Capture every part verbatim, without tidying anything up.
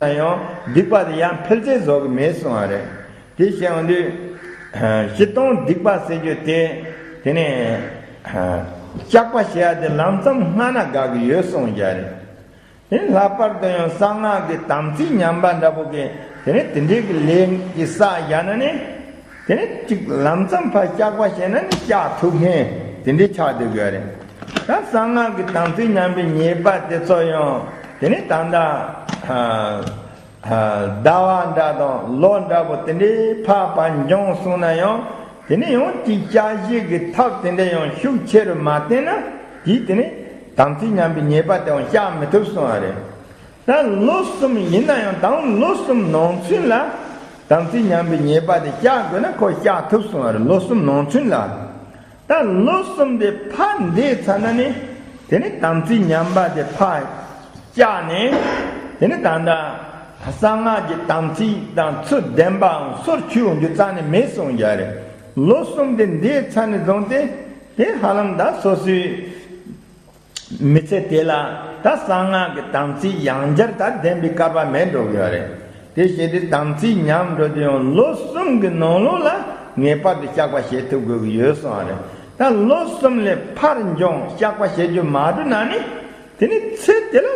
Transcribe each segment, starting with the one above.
ན་ཡང་སྡིག་པ་དེ་ཡང་འཕེལ་ཚད་བཟོ་གི་མེད་གསུང་བ་རེད། དེ་བཤད་ཡོང་དུས་ཞི་སྟོང་སྡིག་པ་ཟེར་རྒྱུ་དེ། དེ་ནས་བཤགས་པ་བྱེད་ཡ་དེ་ལམ་སང་སྔ་ན་དགའ་གི་ཡོད་གསུང་བ་རེད། དེ་ནས་ལྷག་པར་དུ་ཡང་གསང་སྔགས་ཀྱི་དམ་ཚིག་ཉམས་པ་འདྲ་པོ་གི་དེ་ནས་དེ་འདྲའི་གི་ལས་ཀྱི་བསགས་བཞག་ན་ནི། དེ་ནི་གཅིག་ལམ་སང་ཕར་བཤགས་པ་བྱས་ན་ནི་བཤགས་ཐུབ་མཁན་དེ་འདྲའི་ཆགས་སྡོད་དགོས་རེད། ད་གསང་སྔགས་ཀྱི་དམ་ཚིག་ཉམས་པའི་ཉེས་པ་དེ་ཚོ་ཡང་དེ་ནི་ད་ལྟ་ཟླ་བ་འདྲ་དང་ལོ་འདྲ་པོ་དེ་འདྲའི་ཕར་ཕར་འགྱངས་སོང་ན་ཡང་དེ་ནི་ཡང་གཅིག་བསྐྱར་ཞིབ་ཀྱི་ཐབས་དེ་འདྲ་ཡང་ཤུགས་ཆེ་རུ་མ་བསྟེན་ན་དེ་དེ་ནི་དམ་ཚིག་ཉམས་པའི་ཉེས་པ་དེ་ཡང་བཤགས་མི་ཐུབ་གསུང་བ་རེད། ད་ལོ་གསུམ་ཡིན་ན་ཡང་ད་ལོ་གསུམ་ནང་ཚུན་ལ་དམ་ཚིག་ཉམས་པའི་ཉེས་པ་དེ་བཤགས་དགོས་ན་ཁོ་བཤགས་ཐུབ་གསུང་བ་རེད། ལོ་གསུམ་ནང་ཚུན་ལ། ད་ལོ་གསུམ་དེ་ཕར་འདས་ཚར་ན་ནི་དེ་ནི་དམ་ཚིག་ཉམས་པ་དེ་ཕར་བཤགས་ནས་དེ་ནི་ད་ལྟ་གསང་སྔགས་ཀྱི་དམ་ཚིག་དང་ཚུལ་ལྡན་པའང་སོར་ཆུད་འོང་རྒྱུ་རྩ་ནས་མེད་གསུང་རྒྱུ་རེད། ལོ་གསུམ་དེ་འདས་ཚར་ནས་བཟུང་སྟེ་དེ་ཧ་ལམ་ད་སོ་སོའི་མི་ཚེ་དེ་ལ་ད་གསང་སྔགས་ཀྱི་དམ་ཚིག་ཡང་བསྐྱར་ད་ལྡན་པའི་སྐལ་པ་མེད་འགྲོ་གི་ཡོད་རེད། དེ་བྱས་ཏེ་དམ་ཚིག་ཉམས་འགྲོ་དུས་ཡང་ལོ་གསུམ་གྱི་ནང་ལོགས་ལ་ངེས་པར་དུ་བཤགས་པ་བྱེད་ཐུབ་དགོས་ཀྱི་ཡོད་གསུངས་པ་རེད། ད་ལོ་གསུམ་ལས་ཕར་འགྱངས་བཤགས་པ་བྱེད་རྒྱུ་མ་གྲུབ་ན་ནི་དེ་ནི་ཚེ་དེ་ལ་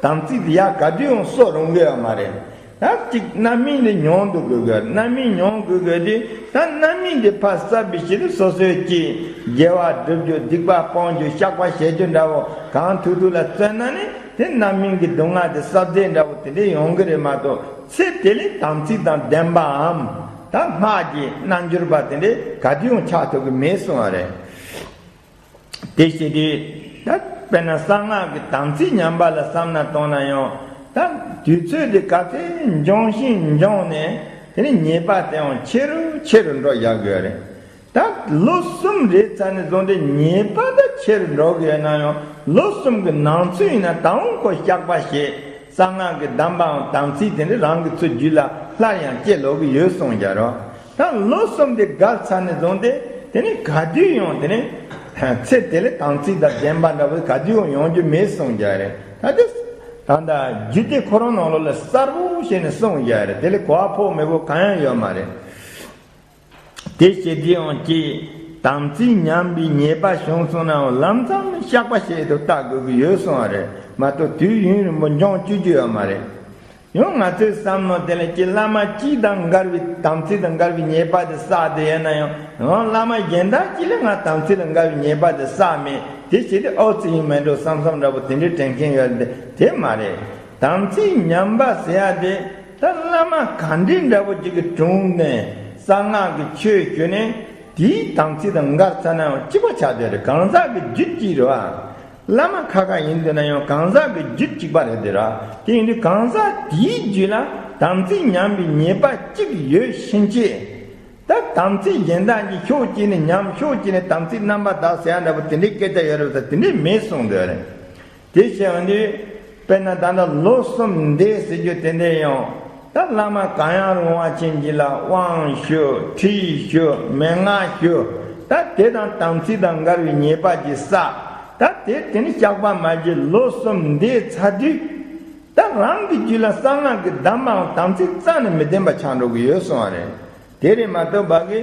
དམ་ཚིག་དེ་ཡར་ག་དུས་ཡང་གསོ་རུང་གི་ཡོད་མ་རེད། ད་གཅིག་རྣམ་སྨིན་དེ་མྱོང་འདུག་དགོས་དགོས། རྣམ་སྨིན་མྱོང་དགོས་དགོས་དུས་ད་རྣམ་སྨིན་དེ་ཕར་བསལ་བའི་ཕྱིར་སོ་སོའི་གཅིག་དགེ་བ་སྒྲུབ་རྒྱུ། སྡིག་པ་སྤོང་རྒྱུ། བཤགས་པ་བྱེད་རྒྱུ་འདྲ་བོ་གང་ཐུབ་ཐུབ་ལ་བརྩོན་ན་ནི་དེ་རྣམ་སྨིན་གྱི་སྡུག་བསྔལ་དེ་བསལ་རྫས་འདྲ་བོ་དེ་འདྲས་ཡོང་གི་རེད་མ་གཏོགས་ཚེ་དེ་ལས་དམ་ཚིག་དང་ལྡན་པའམ་ད་སྔགས་ཀྱི་རྣལ་འབྱོར་པ་དེ་འདྲས་ག་དུས་ཡང་ཆགས་ཐུབ་ཀྱི་མེད་གསུངས་པ་རེད། དེ་བྱས་དུས་ད་དཔེར་ན་གསང་སྔགས་ཀྱི་དམ་ཚིག་ཉམས་པ་ལ་བསམ་ན་གཏོང་ན་ཡང་ད་དུས་ཚོད་དེ་ག་ཚད་འགྱངས་ཤིང་འགྱངས་ནས་དེ་ནི་ཉེས་པ་དེ་ཡང་ཆེ་རུ་ཆེ་རུ་འགྲོ་ཡག་གི་རེད། ད་ལོ་གསུམ་རེད་ཚར་ནས་བཟུང་སྟེ་ཉེས་པ་ད་ཆེ་རུ་འགྲོ་གི་ཡོད་ན་ཡང་ལོ་གསུམ་གྱི་ནང་ཚུད་ཡིན་ན་ད་འོང་ཁོ་བཤགས་པ་བྱེད། གསང་སྔགས་ཀྱི་གདམས་པའམ་དམ་ཚིག་དེ་ནི་རང་གི་ཚུར་རྒྱུད་ལ་སླར་ཡང་སྐྱེ་ལོག་གི་ཡོད་གསུངས་རྒྱ་རོ། ད་ལོ་གསུམ་དེ་འགག་ཚར་ནས་བཟུང་སྟེ་དེ་ནི་ག་དུས་ཡང་དེ་ནི་ཚེ་དེ་ལས་དམ་ཚིག་དང་ལྡན་པ་འདྲ་བོ་ག་དུས་ཡང་ཡོང་རྒྱུ་མེད་གསུངས་རྒྱ་རེད། ད་དེ་ད་ལྟ་རྒྱུད་སྡེ་ཁོ་རང་ནང་ལོགས་ལ་གསལ་པོ་བྱས་ནས་གསུངས་རྒྱ་རེད། དེ་ལས་གོ་བ་ཕོག་མེད་པོ་གང་ཡང་ཡོད་མ་རེད། དེ་བྱེད་དུས་ཡང་ཀྱེ། དམ་ཚིག་ཉམས་པའི་ཉེས་པ་བྱུང་སོང་ནའང་ལམ་སང་བཤགས་པ་བྱེད་དུ་བལྟ་དགོས་ཀྱི་ཡོད་གསུང་བ་རེད་མ་གཏོགས་དུས་ཡུན་རིང་པོ་འགྱངས་བཅུག་རྒྱུ་ཡོད་མ་རེད། ཡང་ང་ཚོའི་བསམ་མནོ་དེ་ལ་ཀྱེ་བླ་མ་གཅིག་དང་འགལ་བའི་དམ་ཚིག་དང་འགལ་བའི་ཉེས་པ་དེ་བསགས་དེ་ཡོད་ན་ཡང་ཡང་བླ་མ་གཞན་དག་གཅིག་ལ་ང་དམ་ཚིག་དང་འགལ་བའི་ཉེས་པ་དེ་བསགས་མེད། དེ་བྱེད་དུས་ཨོ་ཙི་ཡིན་མེད་འགྲོ་བསམ་བསམ་འདྲ་པོ་དེ་འདྲའི་དྲན་མཁན་ཡོད་རེད། དེ་མ་རེད། དམ་ཚིག་ཉམས་པ་ཟེར་ཡ་དེ། ད་བླ་མ་ག་འདྲའི་འདྲ་པོ་ཅིག་གི་དྲུང་ནས་གསང་སྔགས་ཀྱི་ཆོས་ཞུས་ནས་དེའི་དམ་ཚིག་དང་འགལ་ཚར་ན་ཡང་གཅིག་པ་ཆགས་བསྡད་རེད། གང་ཟག་གི་རྒྱུད་གཅིག་རེད་བ། བླ་མ་ཁ་ཁ་ཡིན་འདུག་ན་ཡང་གང་ཟག་གི་རྒྱུད་གཅིག་པ་རེད་དེ་ར། དེ་ཡིན་དུས་གང་ཟག་དེའི་རྒྱུད་ལ་དམ་ཚིག་ཉམས་པའི་ཉེས་པ་གཅིག་ཡོད་ཕྱིན་ཆད། ད་དམ་ཚིག་གཞན་དག་གི་ཕྱོགས་གཅིག་ནས་ཉམས་ཕྱོགས་གཅིག་ནས་དམ་ཚིག་རྣམ་པར་དག་ཟེར་ཡ་འདྲ་པོ་དེ་འདྲའི་སྐད་ཆ་ཡོད་རེད་ཟེར་དེ་འདྲའི་མེད་གསུངས་འདུག་རེད། དེ་བྱས་པ་ནི། དཔེར་ན་ད་ལྟ་ལོ་གསུམ་འདས་ཟེར་རྒྱུ་དེ་འདྲས་ཡང་། ད་བླ་མ་གང་ཡང་རུང་བ་ཅན་གྱི་ལ་དབང་ཞུ་ཁྲིད་ཞུ་མན་ངག་ཞུ། ད་དེ་དང་དམ་ཚིག་དང་འགལ་བའི་ཉེས་པ་ཅིག་བསགས། ད་དེ་དེ་ནི་བཤགས་པ་མ་བྱས་ལོ་གསུམ་འདས་ཚར་དུས། ད་རང་གི་རྒྱུད་ལ་གསང་སྔགས་ཀྱི་གདམས་པའམ་དམ་ཚིག་རྩ་ནས་མི་ལྡན་པ་ཆགས་འགྲོ་གི་ཡོད་གསུང་བ་རེད། དེ་རེད་མ་གཏོགས་བ་གི་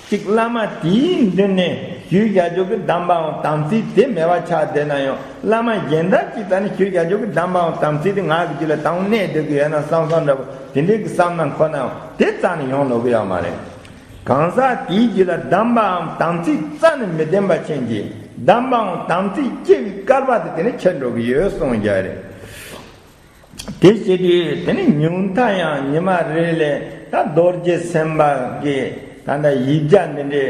གཅིག་བླ་མ་དེའི་མདུན་ནས་ཞུས་བཞག་རྒྱུ་གི་གདམས་པའམ་དམ་ཚིག་དེ་མེད་པ་ཆགས་བསྡད་ན་ཡང་བླ་མ་གཞན་དག་གིས་ད་ནི་ཞུས་བཞག་རྒྱུ་གི་གདམས་པའམ་དམ་ཚིག་དེ་ང་གི་རྒྱུད་ལ་དང་གནས་སྡོད་ཀྱི་ཡོད་ན་བསམ་བསམ་འདྲ་པོ་དེ་འདྲའི་གི་བསམ་ན་ཁོ་ནའང་དེ་རྩ་ནས་ཡོང་ལོག་གི་ཡོད་མ་རེད། གང་ཟག་དེའི་རྒྱུད་ལ་གདམས་པའམ་དམ་ཚིག་རྩ་ནས་མི་ལྡན་པ་ཅན་གྱི་གདམས་པའམ་དམ་ཚིག་སྐྱེ་བའི་སྐལ་པ་དེ་དེ་ནི་ཆད་འགྲོ་གི་ཡོད་གསུངས་རྒྱ་རེད། དེ་བྱེད་དུས་དེ་ནི་ཉུང་མཐའ་ཡང་ཉི་མ་རེ་ལས་ད་རྡོ་རྗེ་སེམས་དཔའ་གི་ད་ལྟ་ཡིག་བརྒྱ་འདི་འདྲའི་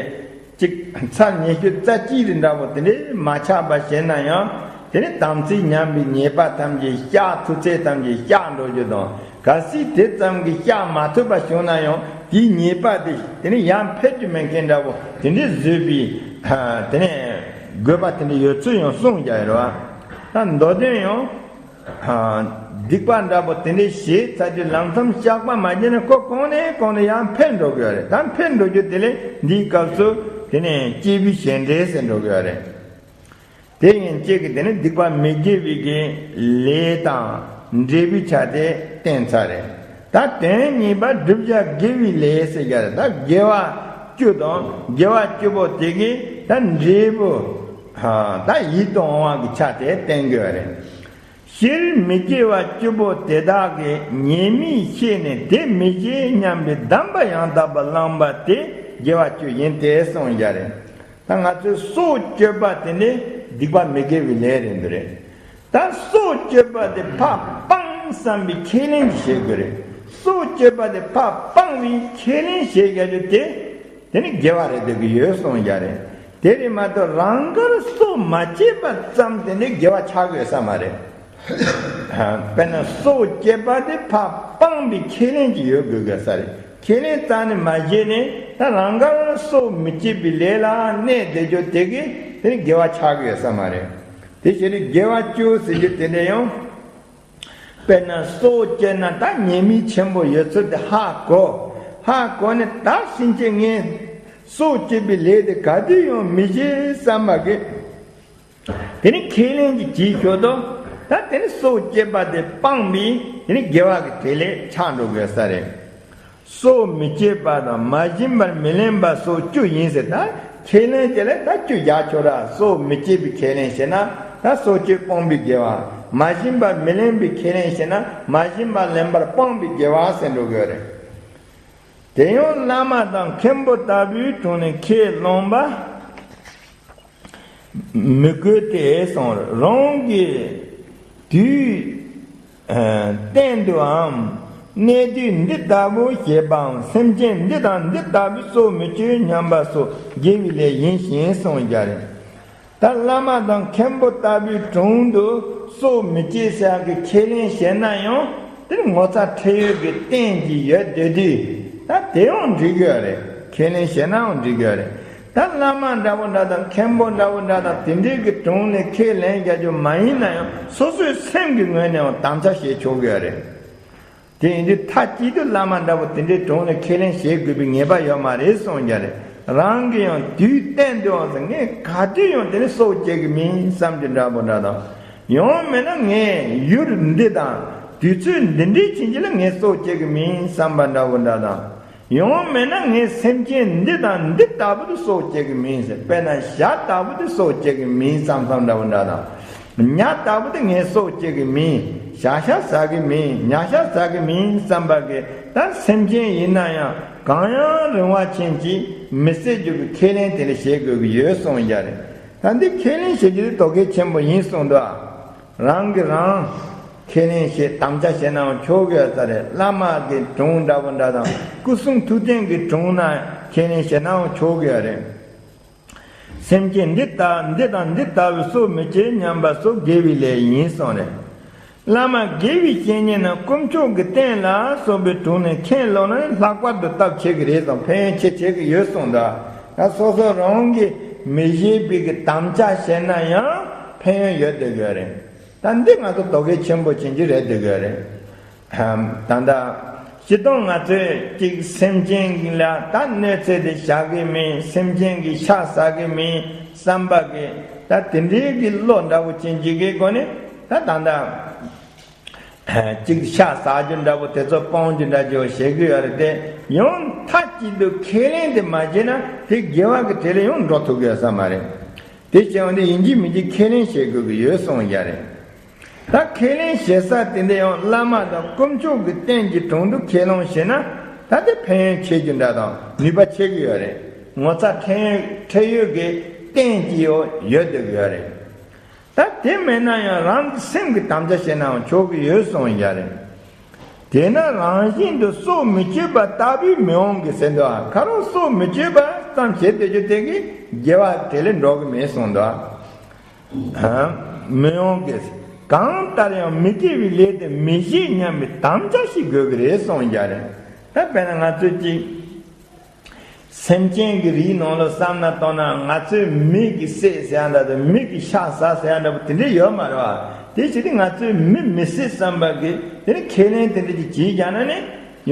གཅིག་ཚར་ཉི་ཤུ་རྩ་གཅིག་རེ་འདྲ་པོ་དེ་འདྲའི་མ་ཆག་པ་བྱས་ན་ཡང་དེ་ནི་དམ་ཚིག་ཉམས་པའི་ཉེས་པ་ཐམས་ཅད་བཤགས་ཐུབ་ཚད་ཐམས་ཅད་བཤགས་འགྲོ་རྒྱུ་དང་གལ་སྲིད་དེ་ཙམ་གྱིས་བཤགས་མ་ཐུབ་པ་བྱུང་ན་ཡང་དེའི་ཉེས་པ་དེ་དེ་ནི་ཡང་འཕེལ་རྒྱུ་མེད་མཁན་འདྲ་པོ་དེ་འདྲའི་བཟོས་པའི་དེ་ནི་དགོས་པ་དེ་འདྲ་ཡོད་ཚུལ་ཡང་གསུངས་རྒྱ་ཡོད་རེད་བ། ད་མདོ་དོན་ཡང་། སྡིག་པ་འདྲ་པོ་དེ་འདྲའི་བྱས་ཚར་དུས་ལམ་སང་བཤགས་པ་མ་བྱས་ན་ཁོ་གོང་ནས་གོང་ནས་ཡང་འཕེལ་འགྲོ་གི་ཡོད་རེད། ད་འཕེལ་འགྲོ་རྒྱུ་དེ་ལས་འདིའི་སྐབས་སུ་དེ་ནས་སྐྱེས་བུའི་བྱེད་འབྲས་ཟེར་འགྲོ་གི་ཡོད་རེད། དེ་ཡིན་གཅིག་གི་དེ་ནི་སྡིག་པ་མི་དགེ་བའི་གི་ལས་དང་ འབྲས་བུའི་ཆ་དེ་བསྟན་ཚར་རེད། ད་དོན་གཉིས་པ་བསྒྲུབ་བྱ་དགེ་བའི་ལས་ཟེར་གྱི་རེད། ད་དགེ་བ་བཅུ་དང་དགེ་བ་བཅུ་པོ་དེ་གིས་ད་འབྲས་བུ་ད་ཡིད་དུ་འོང་བ་གི་ཆ་དེ་བསྟན་དགོས་པ་རེད། སྤྱིར་མི་དགེ་བ་བཅུ་པོ་དེ་དག་གི་ཉེས་དམིགས་ཤེས་ནས་དེ་མི་བྱེད་སྙམ་པའི་གདམས་པ་ཡང་དག་པར་བླངས་པ་དེ་དགེ་བ་བཅུ་ཡིན་ཏེ་གསུངས་ཡ་རེད། ད་ང་ཚོས་སྲོག་གཅོད་པ་དེ་ནི་སྡིག་པ་མི་དགེ་བའི་ལས་རེད་འདུག་རེད། ད་སྲོག་གཅོད་པ་དེ་ཕར་སྤང་བསམ་པའི་ཁས་ལེན་ཞིག་བྱེད་དགོས་རེད། སྲོག་གཅོད་པ་དེ་ཕར་སྤང་བའི་ཁས་ལེན་བྱེད་ཡ་རྒྱུ་དེ། དེ་ནི་དགེ་བ་རེད་འདོད་ཀྱི་ཡོད་གསུངས་ཡ་རེད། དེ་རེད་མ་གཏོགས་རང་དགར་སྲོག་མ་བཅད་པ་ཙམ་དེ་ནི་དགེ་བ་ཆགས་དགོས་ས་མ་རེད། དཔེར་ན་སྲོག་བཅད་པ་དེ་ཕར་སྤང་བའི་ཁས་ལེན་གྱི་ཡོད་དགོས་དགོས་ས་རེད། ཁས་ལེན་རྩ་ནས་མ་བྱས་ནས་ད་རང་དགར་སྲོག་མི་བཅད་པའི་ལས་ལ་གནས་བསྡད་རྒྱུ་དེ་གིས་དེ་ནི་དགེ་བ་ཆགས་དགོས་ས་མ་རེད། དེ་བྱས་ནས་དགེ་བ་བཅུ་ཟེར་རྒྱུ་དེ་འདྲ་ཡང་། དཔེར་ན་སྲོག་བཅད་ན་ད་ཉེས་དམིགས་ཆེན་པོ་ཡོད་ཚུལ་དེ་ཧ་གོ། ཧ་གོ་ནས་ད་ཕྱིན་ཆད་ངས་སྲོག་བཅད་པའི་ལས་དེ་ག་དུས་ཡང་མི་བྱེད་བསམ་པ་གི། དེ་ནི་ཁས་ལེན་གྱི་བྱེད་ཆོག་དོ། ད་དེ་ནི་སྲོག་བཅད་པ་དེ་སྤངས་པའི་དེ་ནི་དགེ་བ་གི་དེ་ལས་ཆགས་འགྲོ་དགོས་ས་རེད། སྲོག་མི་བཅད་པ་དང་མ་བྱིན་པར་མི་ལེན་པ་སོགས་བཅུ་ཡིན་ཟེར། ད་ཁས་ལེན་བྱེད་ལ་ད་བཅུ་རྒྱག་ཆོག་ར། སྲོག་མི་བཅད་པའི་ཁས་ལེན་བྱེད་ན་ད་སྲོག་གཅོད་སྤོང་བའི་དགེ་བ། མ་བྱིན་པར་མི་ལེན་པའི་ཁས་ལེན་བྱེད་ན་མ་བྱིན་པར་ལེན་པར་སྤོང་བའི་དགེ་བ་ཟེར་འགྲོ་དགོས་རེད། དེ་ཡང་བླ་མ་དང་མཁན་པོ་ལྟ་བུའི་དྲུང་ནས་ཁས་བླངས་པ། མི་དགོས་ཏེ་གསུངས། རང་གི་དུས་གཏན་དུའམ་གནས་དུས་འདི་ལྟ་བུ་བྱེད་པའམ་སེམས་ཅན་འདི་དང་འདི་ལྟ་བུའི་སྲོག་མི་གཅོད་སྙམ་པ་སོགས་དགེ་བའི་ལས་ཡིན་ཞེས་གསུངས་ཀྱང་རེད། ད་བླ་མ་དང་མཁན་པོ་ལྟ་བུའི་དྲུང་དུ་སྲོག་མི་གཅོད་ཟེར་གྱི་ཁས་ལེན་བྱེད་ན་ཡང་དེར་ངོ་ཚ་ཁྲེལ་ཡོད་ཀྱི་རྟེན་གྱི་ཡོད་དེ་དུས་ད་དེ་ཡང་འགྲིག་གི་ཡོད་རེད། ཁས་ལེན་བྱེད་ན་ཡང་འགྲིག་གི་ཡོད་རེད། ད་བླ་མ་འདྲ་བོ་འདྲ་དང་མཁན་པོ་འདྲ་བོ་འདྲ་དང་དེ་འདྲའི་གི་དྲུང་ནས་ཁས་ལེན་རྒྱག་རྒྱུ་མ་ཡིན་ན་ཡང་སོ་སོའི་སེམས་ཀྱི་ངོས་ནས་ཡང་དམ་བཅའ་བྱེད་ཆོག་གི་ཡོད་རེད། དེ་ཡིན་དུས་མཐའ་གཅིག་ཏུ་བླ་མ་འདྲ་བོ་དེ་འདྲའི་དྲུང་ནས་ཁས་ལེན་བྱེད་དགོས་པའི་ངེས་པ་ཡོད་མ་རེད་གསུངས་ཀྱང་རེད། རང་གི་ཡང་དུས་གཏན་དུའང་ཟེར་ངས་ག་དུས་ཡང་དེ་ནི་སྲོག་བཅད་ཀྱི་མིན་བསམ་རྒྱུ་འདྲ་པོ་འདྲ་དང་། ཡང་མིན་ན་ངས་ཡུལ་འདི་དང་དུས་ཚོད་འདི་འདྲའི་ཕྱིན་ཅི་ལ་ངས་སྲོག་བཅད་ཀྱི་མིན་བསམ་པ་འདྲ་པོ་འདྲ་དང་། ཡང་མིན་ན་ངས་སེམས་ཅན་འདི་དང་འདི་ལྟ་བུ་དེ་སྲོག་བཅད་ཀྱི་མིན་ཟེར། དཔེར་ན་བྱ་ལྟ་བུ་དེ་སྲོག་བཅད་ཀྱི་མིན་བསམ་བསམ་འདྲ་པོ་འདྲ་དང་། ཉ་ལྟ་བུ་དེ་ངས་སྲོག་བཅད་ཀྱི་མིན། བྱ་ཤ་ཟ་གི་མིན། ཉ་ཤ་ཟ་གི་མིན་བསམ་པ་གི་ད་སེམས་ཅན་ཡིན་ན་ཡང་གང་ཡང་རིན་བ་ཅན་གྱིས་མི་བསད་རྒྱུ་གི་ཁས་ལེན་དེ་འདྲ་བྱེད་དགོས་ཀྱི་ཡོད་གསུངས་ཡ་རེད། ད་འདི་ཁས་ལེན་བྱེད་རྒྱུ་དེ་དོ་གལ་ཆེན་པོ་ཡིན་གསུངས་འདུག་རང་གིས་རང་ཁས་ལེན་བྱེད་དམ་བཅའ་བྱེད་ནའང་ཆོག་གི་ཡོད་ས་རེད། བླ་མ་གི་དྲུང་འདྲ་པོ་འདྲ་དང་སྐུ་གསུང་ཐུགས་རྟེན་གྱི་དྲུང་ན་ཁས་ལེན་བྱེད་ནའང་ཆོག་གི་ཡོད་རེད། སེམས་ཅན་འདི་ལྟ་འདི་དང་འདི་ལྟ་བུའི་སྲོག་མི་གཅོད་སྙམ་པ་སོགས་དགེ་བའི་ལས་ཡིན་གསུངས་རེད། བླ་མ་དགེ་བའི་བཤེས་གཉེན་ནི་དཀོན་མཆོག་གི་རྟེན་ལ་སོགས་པའི་དྲུང་ནས་ཁས་བླངས་ན་ལྷག་པར་དུ་སྟབས་ཆེ་གི་རེད་དང་ཕན་ཡོན་ཆེ་ཆེ་གི་ཡོད་གསུངས་འདུག་ད་སོ་སོ་རང་གིས་མི་བྱེད་པའི་གི་དམ་བཅའ་བྱས་ན་ཡང་ཕན་ཡོན་ཡོད་བསྡད་ཡོད་རེད། ད་འདི་ང་ཚོ་དོ་གལ་ཆེན་པོ་ཅན་གྱི་རེད་བསྡད་ཡོད་རེད། ད་ལྟ་སྤྱིར་བཏང་ང་ཚོས་གཅིག་སེམས་ཅན་ལ་ད་གནོད་འཚེ་དེ་བྱ་གི་མིན། སེམས་ཅན་གྱི་ཤ་ཟ་གི་མིན་བསམ་པ་གི་ད་དེ་འདྲའི་གི་བློ་འདྲ་བོ་ཅན་གྱི་གི་སྒོ་ནས་ད་ད་ལྟ་གཅིག་ཤ་ཟ་རྒྱུ་འདྲ་བོ་དེ་ཚོ་སྤོང་རྒྱུ་འདྲ་བོ་བྱེད་ཀྱི་ཡོད་རེད་དེ། ཡང་མཐའ་གཅིག་ཏུ་ཁས་ལེན་དེ་མ་བྱས་ན་དེ་དགེ་བ་གི་གྲས་ལ་ཡང་འགྲོ་ཐུབ་ཀྱི་ཡོད་ས་མ་རེད། དེ་བྱས་པ་འདི་ཡིན་གཅིག་མིན་གཅིག་ཁས་ལེན་བྱེད་དགོས་ཀྱི་ཡོད་གསུངས་ཡ་རེད། ད་ཁས་ལེན་བྱེད་ས་དེ་འདྲ་ཡང་བླ་མ་དང་དཀོན་མཆོག་གི་རྟེན་གྱི་དྲུང་དུ་ཁས་ལེན་བྱེད་ན་ད་དེ་ཕན་ཡོན་ཆེ་རྒྱུ་འདྲ་དང་ནུས་པ་ཆེ་གི་ཡོད་རེད། ངོ་ཚ་ཁྲེལ་ཡོད་ཁྲེལ་ཡོད་ཀྱི་རྟེན་གྱི་ཡོད་ཡོད་བསྡད་ཀྱི་ཡོད་རེད། ད་དེ་མེད་ན་ཡང་རང་གི་སེམས་ཀྱི་དམ་བཅའ་བྱས་ནའང་ཆོག་གི་ཡོད་གསུངས་ཡ་རེད། དེས་ན་རང་བཞིན་དུ་སྲོག་མི་གཅོད་པ་ལྟ་བུའི་མི་འོང་གི་ཟེར་འདུག་ཁ་རོག་སྲོག་མི་གཅོད་པ་ཙམ་བྱེད་བསྡད་རྒྱུ་དེ་གིས་དགེ་བ་དེ་ལས་འགྲོ་གི་མེད་གསུངས་འདུག་མི་འོང་གི། གང་ལྟར་ཡང་མི་དགེ་བའི་ལས་དེ་མི་བྱེད་སྙམ་པའི་དམ་བཅའ་ཞིག་དགོས་ཀྱི་རེད་གསུངས་ཀྱང་རེད། ད་དཔེར་ན་ང་ཚོས་ཅིག་སེམས་ཅན་གྱི་རིགས་ནང་ལ་བསམ་ན་བཏང་ན་ང་ཚོས་མི་གི་བསད་ཟེར་ཡ་འདྲ་དང་མི་གི་ཤ་ཟ་ཟེར་ཡ་འདྲ་པོ་དེ་འདྲ་ཡོད་མ་རེད་བ། དེ་བྱས་ཏེ་ང་ཚོས་མི་མི་བསད་བསམ་པ་གི་དེ་ནི་ཁས་ལེན་དེ་འདྲ་ཅིག་བྱས་ཀྱང་ན་ནི་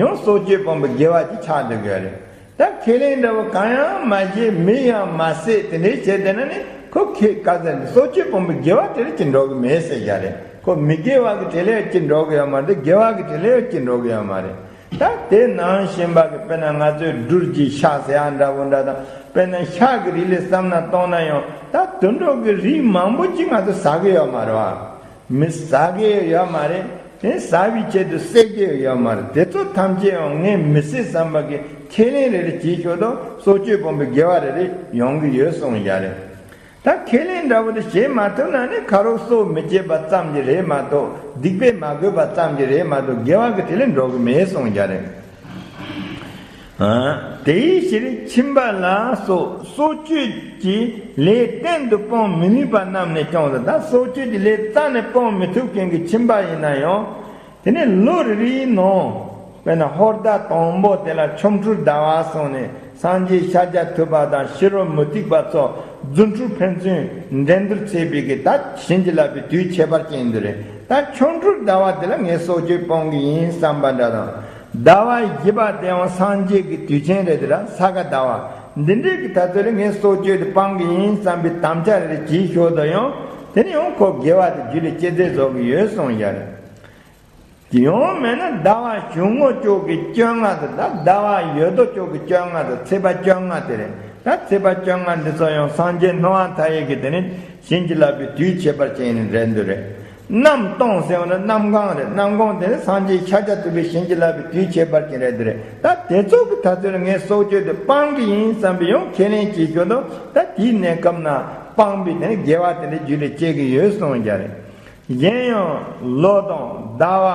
ཡང་སྲོག་གཅོད་སྤོང་བའི་དགེ་བ་ཅིག་ཆགས་སྡོད་ཀྱི་ཡོད་རེད། ད་ཁས་ལེན་འདྲ་བོ་གང་ཡང་མ་བྱས་མི་ཡང་མ་བསད་དེ་འདྲའི་བྱས་བསྡད་ན་ནི་ཁོ་ཁེ་ག་ཟེར་ནས་སྲོག་གཅོད་སྤོང་བའི་དགེ་བ་དེ་རིགས་ཀྱི་འགྲོ་གི་མེད་ཟེར་ཡ་རེད། ཁོ་མི་དགེ་བ་གི་གྲས་ལས་ཅི་འགྲོ་གི་ཡོད་མ་རེད། དགེ་བ་གི་གྲས་ལས་ཅི་འགྲོ་གི་ཡོད་མ་རེད། ད་དེ་ནང་བཞིན་པ་གི་དཔེར་ན་ང་ཚོས་སྦྲུལ་གྱི་ཤ་ཟེར་ཡ་འདྲ་བོ་འདྲ་དང་། དཔེར་ན་ཤ་གི་རིགས་ལ་བསམ་ན་གཏོང་ན་ཡང་ད་དུད་འགྲོ་གི་རིགས་མང་པོ་ཅིག་ང་ཚོ་ཟ་གི་ཡོད་མ་རེད་བ། མི་ཟ་གི་ཡོད་མ་རེད། དེ་ཟ་བའི་ཆེད་དུ་བསད་ཀྱི་ཡོད་མ་རེད། དེ་ཚོ་ཐམས་ཅད་ཡང་ངས་མི་བསད་བསམ་པ་གི་ཁས་ལེན་རེ་རེ་བྱེད་ཤོག་དང་། སྲོག་གཅོད་སྤོང་བའི་དགེ་བ་རེ་རེ་ཡོང་གི་ཡོད་གསུངས་ཡ་རེད། ད་ཁས་ལེན་འདྲ་བོ་དེ་བྱེད་མ་ཐུབ་ན་ནི་ཁ་རོག་སྲོག་མི་གཅོད་པ་ཙམ་གྱིས་རེད་མ་གཏོགས། སྡིག་པས་མ་གོས་པ་ཙམ་གྱིས་རེད་མ་གཏོགས། དགེ་བ་གི་གྲས་ལ་འགྲོ་གི་མེད་གསུངས་ཀྱང་རེད། ཨ། དེའི་ཕྱིར་ཁྱིམ་པ་ལ་སོགས་སྲོག་གཅོད་ཀྱི་ལས་གཏན་དུ་སྤོང་མི་ནུས་པ་རྣམས་ནས་ཀྱང་། ད་སྲོག་གཅོད་ཀྱི་ལས་རྩ་ནས་སྤོང་མི་ཐུབ་མཁན་གྱི་ཁྱིམ་པ་ཡིན་ན་ཡང་། དེ་ནས་ལོ་རེ་རེའི་ནང་། དཔེར་ན་ཧོར་ཟླ་དང་པོ་དེ་ལ་ཆོ་འཕྲུལ་ཟླ་བ་གསུངས་ནས། སངས་རྒྱས་ཤཱཀྱ་ཐུབ་པ་དང་ཕྱི་རོལ་མུ་སྟེགས་པ་ཚོ་རྫུ་འཕྲུལ་ཕན་ཚུན་འགྲན་བསྡུར་བྱེད་པའི་གི་ད་བྱིན་གྱིས་བརླབས་པའི་དུས་ཁྱད་པར་ཅན་དུ་རེད། ད་ཆོ་འཕྲུལ་ཟླ་བ་དེ་ལ་ངས་སྲོག་གཅོད་སྤོང་གི་ཡིན་བསམ་པ་འདྲ་དང་། ཟླ་བ་བཞི་པ་དེའང་སངས་རྒྱས་ཀྱི་དུས་ཆེན་རེད། དེ་ལ་ས་ག་ཟླ་བ་འདི་འདྲའི་གི་ད་ཚོད་ལ་ངས་སྲོག་གཅོད་དེ་སྤང་གི་ཡིན་བསམ་པའི་དམ་བཅའ་རེ་རེ་བྱེད་ཤོག་དང་། ཡང་དེ་ནས་ཡང་ཁོ་དགེ་བ་དེ་རྒྱུད་ལ་སྐྱེད་རྫས་བཟོ་གི་ཡོད་གསུངས་ཡ་རེད། དེ་ཡང་མེད་ན་ཟླ་བ་གཞུང་ངོ་ཅོག་གི་བཅོ་ལྔ་དེ། ད་ཟླ་བ་ཡོད་དོ་ཅོག་གི་བཅོ་ལྔ་དེ། ཚེས་པ་བཅོ་ལྔ་དེ་རེད། ད་ཚེས་པ་བཅོ་ལྔ་འདི་ཚོ་ཡང་སངས་རྒྱས་སྣང་བ་མཐའ་ཡས་ཀྱི་དེ་ནི་བྱིན་གྱིས་བརླབས་པའི་དུས་ཁྱད་པར་ཅན་ནི་རེད་འདུག་རེད། གནམ་སྟོང་ཟེར་བ་ནི་གནམ་གང་རེད། གནམ་གང་དེ་ནི་སངས་རྒྱས་ཤཱཀྱ་ཐུབ་པའི་བྱིན་གྱིས་བརླབས་པའི་དུས་ཁྱད་པར་ཅན་རེད་འདུག་རེད། ད་དེ་ཚོ་གི་ད་ཚོད་ལ་ངས་སྲོག་གཅོད་དེ་སྤང་གི་ཡིན་བསམ་པའི་ཡང་ཁས་ལེན་བྱེད་ཤོག་དང་། ད་དེའི་གནས་སྐབས་ན་སྤངས་པའི་དེ་ནི་དགེ་བ་དེ་འདྲ་རྒྱུད་ལ་སྐྱེ་གི་ཡོད་གསུངས་ཀྱང་རེད། གཞན་ཡང་ལོ་དང་ཟླ་བ་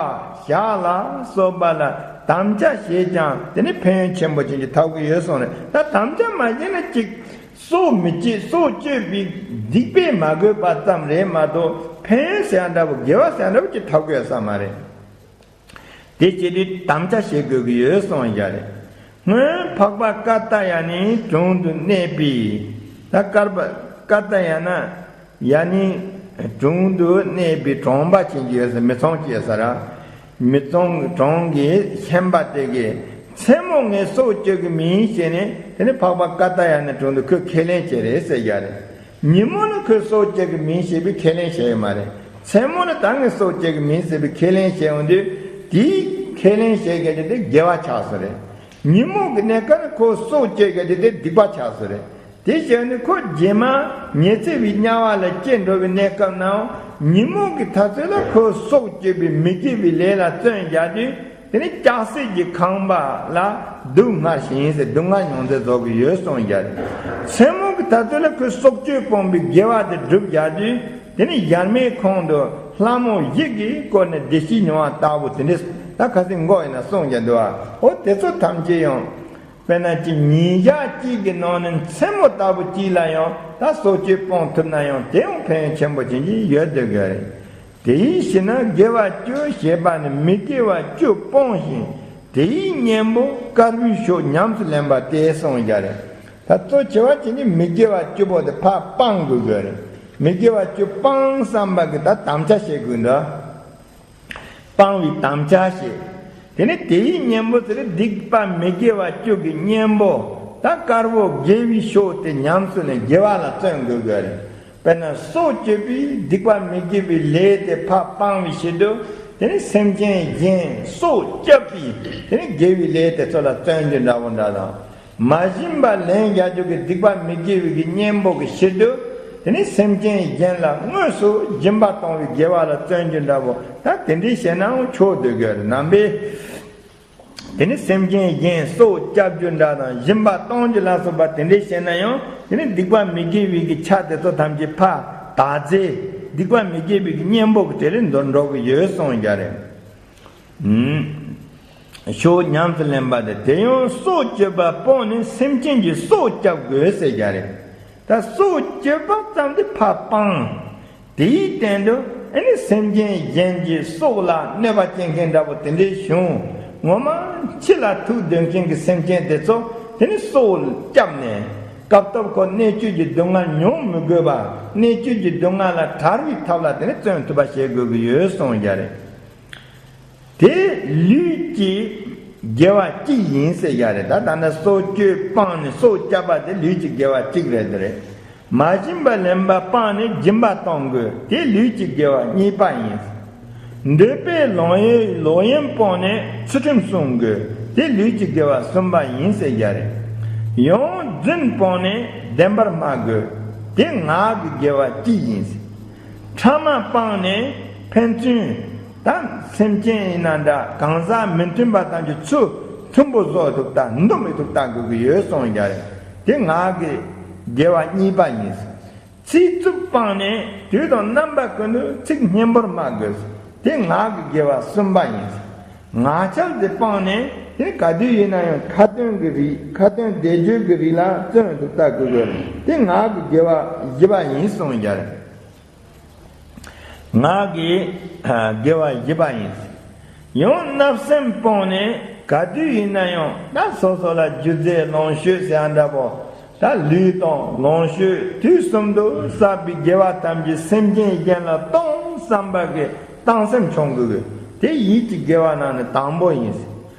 ཞག་ལ་སོགས་པ་ལ་དམ་བཅའ་བྱས་ཀྱང་དེ་ནི་ཕན་ཡོན་ཆེན་པོ་ཅན་གྱི་ཐོབ་ཀྱི་ཡོད་གསུངས་རེད། ད་དམ་བཅའ་མ་བྱས་ན་གཅིག་སྲོག་མི་གཅོད། སྲོག་གཅོད་པའི་སྡིག་པས་མ་གོས་པ་ཙམ་རེད་མ་གཏོགས། ཕན་ཡོན་ཟེར་ཡ་འདྲ་བོ་དགེ་བ་ཟེར་ཡ་འདྲ་བོ་ཅིག་ཐོབ་ཀྱི་ཡོད་ས་མ་རེད། དེ་བྱེད་དུས་དམ་བཅའ་བྱེད་དགོས་ཀྱི་ཡོད་གསུངས་ཡ་རེད། སྔོན་འཕགས་པ་ཀ་ཏ་ཡ་ནའི་དྲུང་དུ་གནས་པའི། ད་ཀར་པ་ཀ་ཏ་ཡ་ན་ཡ་ནའི་དྲུང་དུ་གནས་པའི་གྲོང་པ་ཅན་གྱི་ཡོད་ས། མི་ཚང་གི་ཡོད་ས་ར། མི་ཚང་གྲོང་གི་ཤན་པ་དེ་གིས་མཚན་མོ་ངས་སྲོག་གཅོད་ཀྱི་མིན་ཞེས་ནས། དེ་ནི་འཕགས་པ་ཀ་ཏ་ཡ་ནའི་དྲུང་དུ་ཁོས་ཁས་ལེན་བྱས་རེད་ཟེར་ཡ་རེད། ཉིན་མོ་ནི་ཁོས་སྲོག་གཅོད་ཀྱི་མིན་ཞེས་པའི་ཁས་ལེན་བྱས་ཡོད་མ་རེད། མཚན་མོ་ནི་ད་ངས་སྲོག་གཅོད་ཀྱི་མིན་ཟེར་བའི་ཁས་ལེན་བྱས་ཡོང་དུས། དེའི་ཁས་ལེན་བྱས་ཀྱི་དེ་དགེ་བ་ཆགས་སོ་རེད། ཉིན་མོ་གི་གནས་སྐབས་ནི་ཁོ་སྲོག་གཅོད་ཀྱི་དེ་དེ་སྡིག་པ་ཆགས་སོ་རེད། དེ་བྱས་ནི་ཁོ་རྗེས་མ་ཉི་ཚེ་བའི་དམྱལ་བ་ལ་སྐྱེ་འགྲོ་བའི་གནས་སྐབས་ནའང་ཉིན་མོ་གི་ཐ་ཚོད་ལ་ཁོ་སྲོག་གཅོད་པའི་མི་དགེ་བའི་ལས་ལ་བརྩོན་བྱ་དུས། དེ་ནི་ལྕགས་སྲེག་གི་ཁང་པ་ལ་སྡུག་བསྔལ་ཞིང་ཟེར། སྡུག་བསྔལ་མྱོང་ཚད་རྫོགས་ཀྱི་ཡོད་གསུངས་ཀྱང་རེད། མཚན་མོ་གི་ཐ་ཚོད་ལ་ཁོས་སྲོག་གཅོད་སྤོང་བའི་དགེ་བ་དེ་བསྒྲུབས་བྱ་དུས། དེ་ནི་ཡར་མའི་ཁོང་དུ་ལྷ་མོ་བཞི་གིས་བསྐོར་ནས་བདེ་སྐྱིད་མྱོང་བ་ལྟ་བུ་དེ་འདྲས། ད་ཁ་སང་མགོ་ཡིན་ན་གསུངས་ཀྱང་འདུག་ཨ། འོ་དེ་ཚོ་ཐམས་ཅད་ཡང་། དཔེར་ན་ཅིག་ཉིན་ཞག་གཅིག་གི་ནང་ནས་མཚན་མོ་ལྟ་བུ་གཅིག་ལ་ཡང་ད་སྲོག་གཅོད་སྤོང་ཐུབ་ན་ཡང་དེ་ཡང་ཕན་ཡོན་ཆེན་པོ་ཅན་གྱི་ཡོད་འདོད་དགོས་རེད། དེའི་ཕྱིར་ན་དགེ་བ་བཅུ་ཞེས་པ་ནི་མི་དགེ་བ་བཅུ་སྤོང་ཞིང་། དེའི་གཉེན་པོ་དཀར་པོའི་ཕྱོགས་ཉམས་སུ་ལེན་པ་སྟེ་གསུངས་ཀྱང་རེད། ད་གཙོ་ཆེ་བ་ཅན་གྱི་མི་དགེ་བ་བཅུ་པོ་དེ་ཕར་སྤང་དགོས་དགོས་རེད། མི་དགེ་བ་བཅུ་སྤང་བསམ་པ་གི་ད་དམ་བཅའ་བྱེད་དགོས་འདུག་སྤང་བའི་དམ་བཅའ་བྱེད། དེ་ནས་དེའི་གཉེན་པོ་ཟེར་སྡིག་པ་མི་དགེ་བ་བཅུ་གི་གཉེན་པོ། ད་དཀར་པོ་དགེ་བའི་ཕྱོགས་དེ་ཉམས་སུ་ལེན། དགེ་བ་ལ་བརྩོན་དགོས་དགོས་རེད། དཔེར་ན་སྲོག་གཅོད་པའི་སྡིག་པ་མི་དགེ་བའི་ལས་དེ་ཕར་སྤང་བའི་ཕྱིར་དུ། དེ་ནི་སེམས་ཅན་གཞན་སྲོག་བསྐྱབ་པའི་དེ་ནི་དགེ་བའི་ལས་དེ་ཚོ་ལ་བརྩོན་རྒྱུ་འདྲ་བོ་འདྲ་དང་། མ་བྱིན་པ་ལེན་རྒྱག་རྒྱུ་གི་སྡིག་པ་མི་དགེ་བའི་གི་གཉེན་པོ་གི་ཕྱིར་དུ། དེ་ནི་སེམས་ཅན་གཞན་ལ་དངོས་སུ་སྦྱིན་པ་གཏོང་བའི་དགེ་བ་ལ་བརྩོན་རྒྱུ་འདྲ་བོ། ད་དེ་འདྲའི་བྱས་ནའང་ཆོག་འདོད་དགོས་རེད། ནང་པའི་དེ་ནི་སེམས་ཅན་གཞན་སྲོག་བསྐྱབ་རྒྱུ་འདྲ་དང་། སྦྱིན་པ་གཏོང་རྒྱུ་ལ་སོགས་པ་དེ་འདྲའི་བྱས་ན་ཡང་། དེ་ནི་སྡིག་པ་མི་དགེ་བའི་གི་ཆ་དེ་ཚོ་ཐམས་ཅད་ཕར་དག་རྫས། སྡིག་པ་མི་དགེ་བའི་གི་གཉེན་པོ་གི་གྲས་ལ་འགྲོ་འགྲོ་གི་ཡོད་གསུངས་ཀྱང་རེད། ཨུམ། ཕྱོགས་ཉམས་སུ་ལེན་པ་དེ། དེ་ཡང་སྲོག་གཅོད་པ་སྤངས་ནས་སེམས་ཅན་གྱི་སྲོག་བསྐྱབ་དགོས་ཟེར་ཀྱང་རེད། ད་སྲོག་གཅོད་པ་ཙམ་དེ་ཕར་སྤང་། དེའི་སྟེང་དུ་ཨ་ནི་སེམས་ཅན་གཞན་གྱི་སྲོག་ལ་གནོད་པ་སྐྱེལ་མཁན་འདྲ་པོ་དེ་འདྲའི་བྱུང་། ངོ་མ་འཆི་ལ་ཐུག་སྡོད་མཁན་གྱི་སེམས་ཅན་དེ་ཚོ་དེ་ནི་སྲོག་བསྐྱབས་ནས། སྐབས་ཐོབ་ཁོ་གནད་གཅོད་ཀྱི་སྡུག་བསྔལ་མྱོང་མི་དགོས་པ། གནད་གཅོད་ཀྱི་སྡུག་བསྔལ་ལ་བྲལ་བའི་ཐབས་ལ་དེ་ནི་བརྩོན་ཐུབ་པ་བྱེད་དགོས་ཀྱི་ཡོད་གསུངས་ཀྱང་རེད། དེ་ལུས་ཀྱི་དགེ་བ་གཅིག་ཡིན་ཟེར་ཡ་རེད། ད་ད་ནི་སྲོག་གཅོད་སྤངས་ནས་སྲོག་བསྐྱབས་པ་དེ་ལུས་ཀྱི་དགེ་བ་གཅིག་རེད་དེ་རེད། མ་བྱིན་པ་ལེན་པ་སྤངས་ནས་སྦྱིན་པ་གཏོང་དགོས། དེ་ལུས་ཀྱི་དགེ་བ་གཉིས་པ་ཡིན། འདོད་པས་ལོག་གཡེམ་ལོག་གཡེམ་སྤངས་ནས་ཚུལ་ཁྲིམས་བསྲུང་དགོས། དེ་ལུས་ཀྱི་དགེ་བ་གསུམ་པ་ཡིན་ཟེར་རྒྱུ་རེད། ཡང་རྫུན་སྤངས་ནས་བདེན་པར་སྨྲ་དགོས། དེ་ངག་གི་དགེ་བ་གཅིག་ཡིན་ཟེར། ཕྲ་མ་སྤངས་ནས་ཕན་ཚུན་ད་སེམས་ཅན་ཡིན་ན་འདྲ་གང་ཟག་མི་མཐུན་པ་ཐམས་ཅད་ཚུར་མཐུན་པོ་བཟོ་ཐུབ་ལྟ་འདུམ་མི་ཐུབ་ལྟ་དགོས་ཀྱི་ཡོད་གསུངས་རྒྱུ་རེད། དེ་ངག་གི་དགེ་བ་གཉིས་པ་ཡིན་ཟེར། ཚིག་རྩུབ་སྤངས་ནས་དུས་དང་རྣམ་པ་ཀུན་ཏུ་ཚིག་སྙན་པོར་སྨྲ་དགོས། དེ་ངག་གི་དགེ་བ་གསུམ་པ་ཡིན། ངག་འཁྱལ་དེ་སྤངས་ནས་དེ་ག་དུས་ཡིན་ན་ཡང་ཁ་ཏོན་གྱི་རིགས་ཁ་ཏོན་བཟླས་བརྗོད་ཀྱི་རིགས་ལ་བརྩོན་དུ་ལྟ་དགོས་དགོས། དེ་ངག་གི་དགེ་བ་བཞི་པ་ཡིན་གསུངས་ཡོད། ངག་གི་དགེ་བ་བཞི་པ་ཡིན། ཡང་བརྣབ་སེམས་སྤངས་ནས་ག་དུས་ཡིན་ན་ཡང་ད་སོ་སོ་ལ་རྒྱུ་རྫས་ལོངས་སྤྱོད་ཟེར་ཡ་འདྲ་པོ། ད་ལུས་དང་ལོངས་སྤྱོད་དུས་གསུམ་དུ་བསགས་པའི་དགེ་བ་ཐམས་ཅད་སེམས་ཅན་གཞན་ལ་གཏོང་བསམ་པ་གི་གཏང་སེམས་བྱུང་དགོས་ཀྱི། དེ་ཡིད་ཀྱི་དགེ་བ་ནང་ནས་དང་པོ་ཡིན།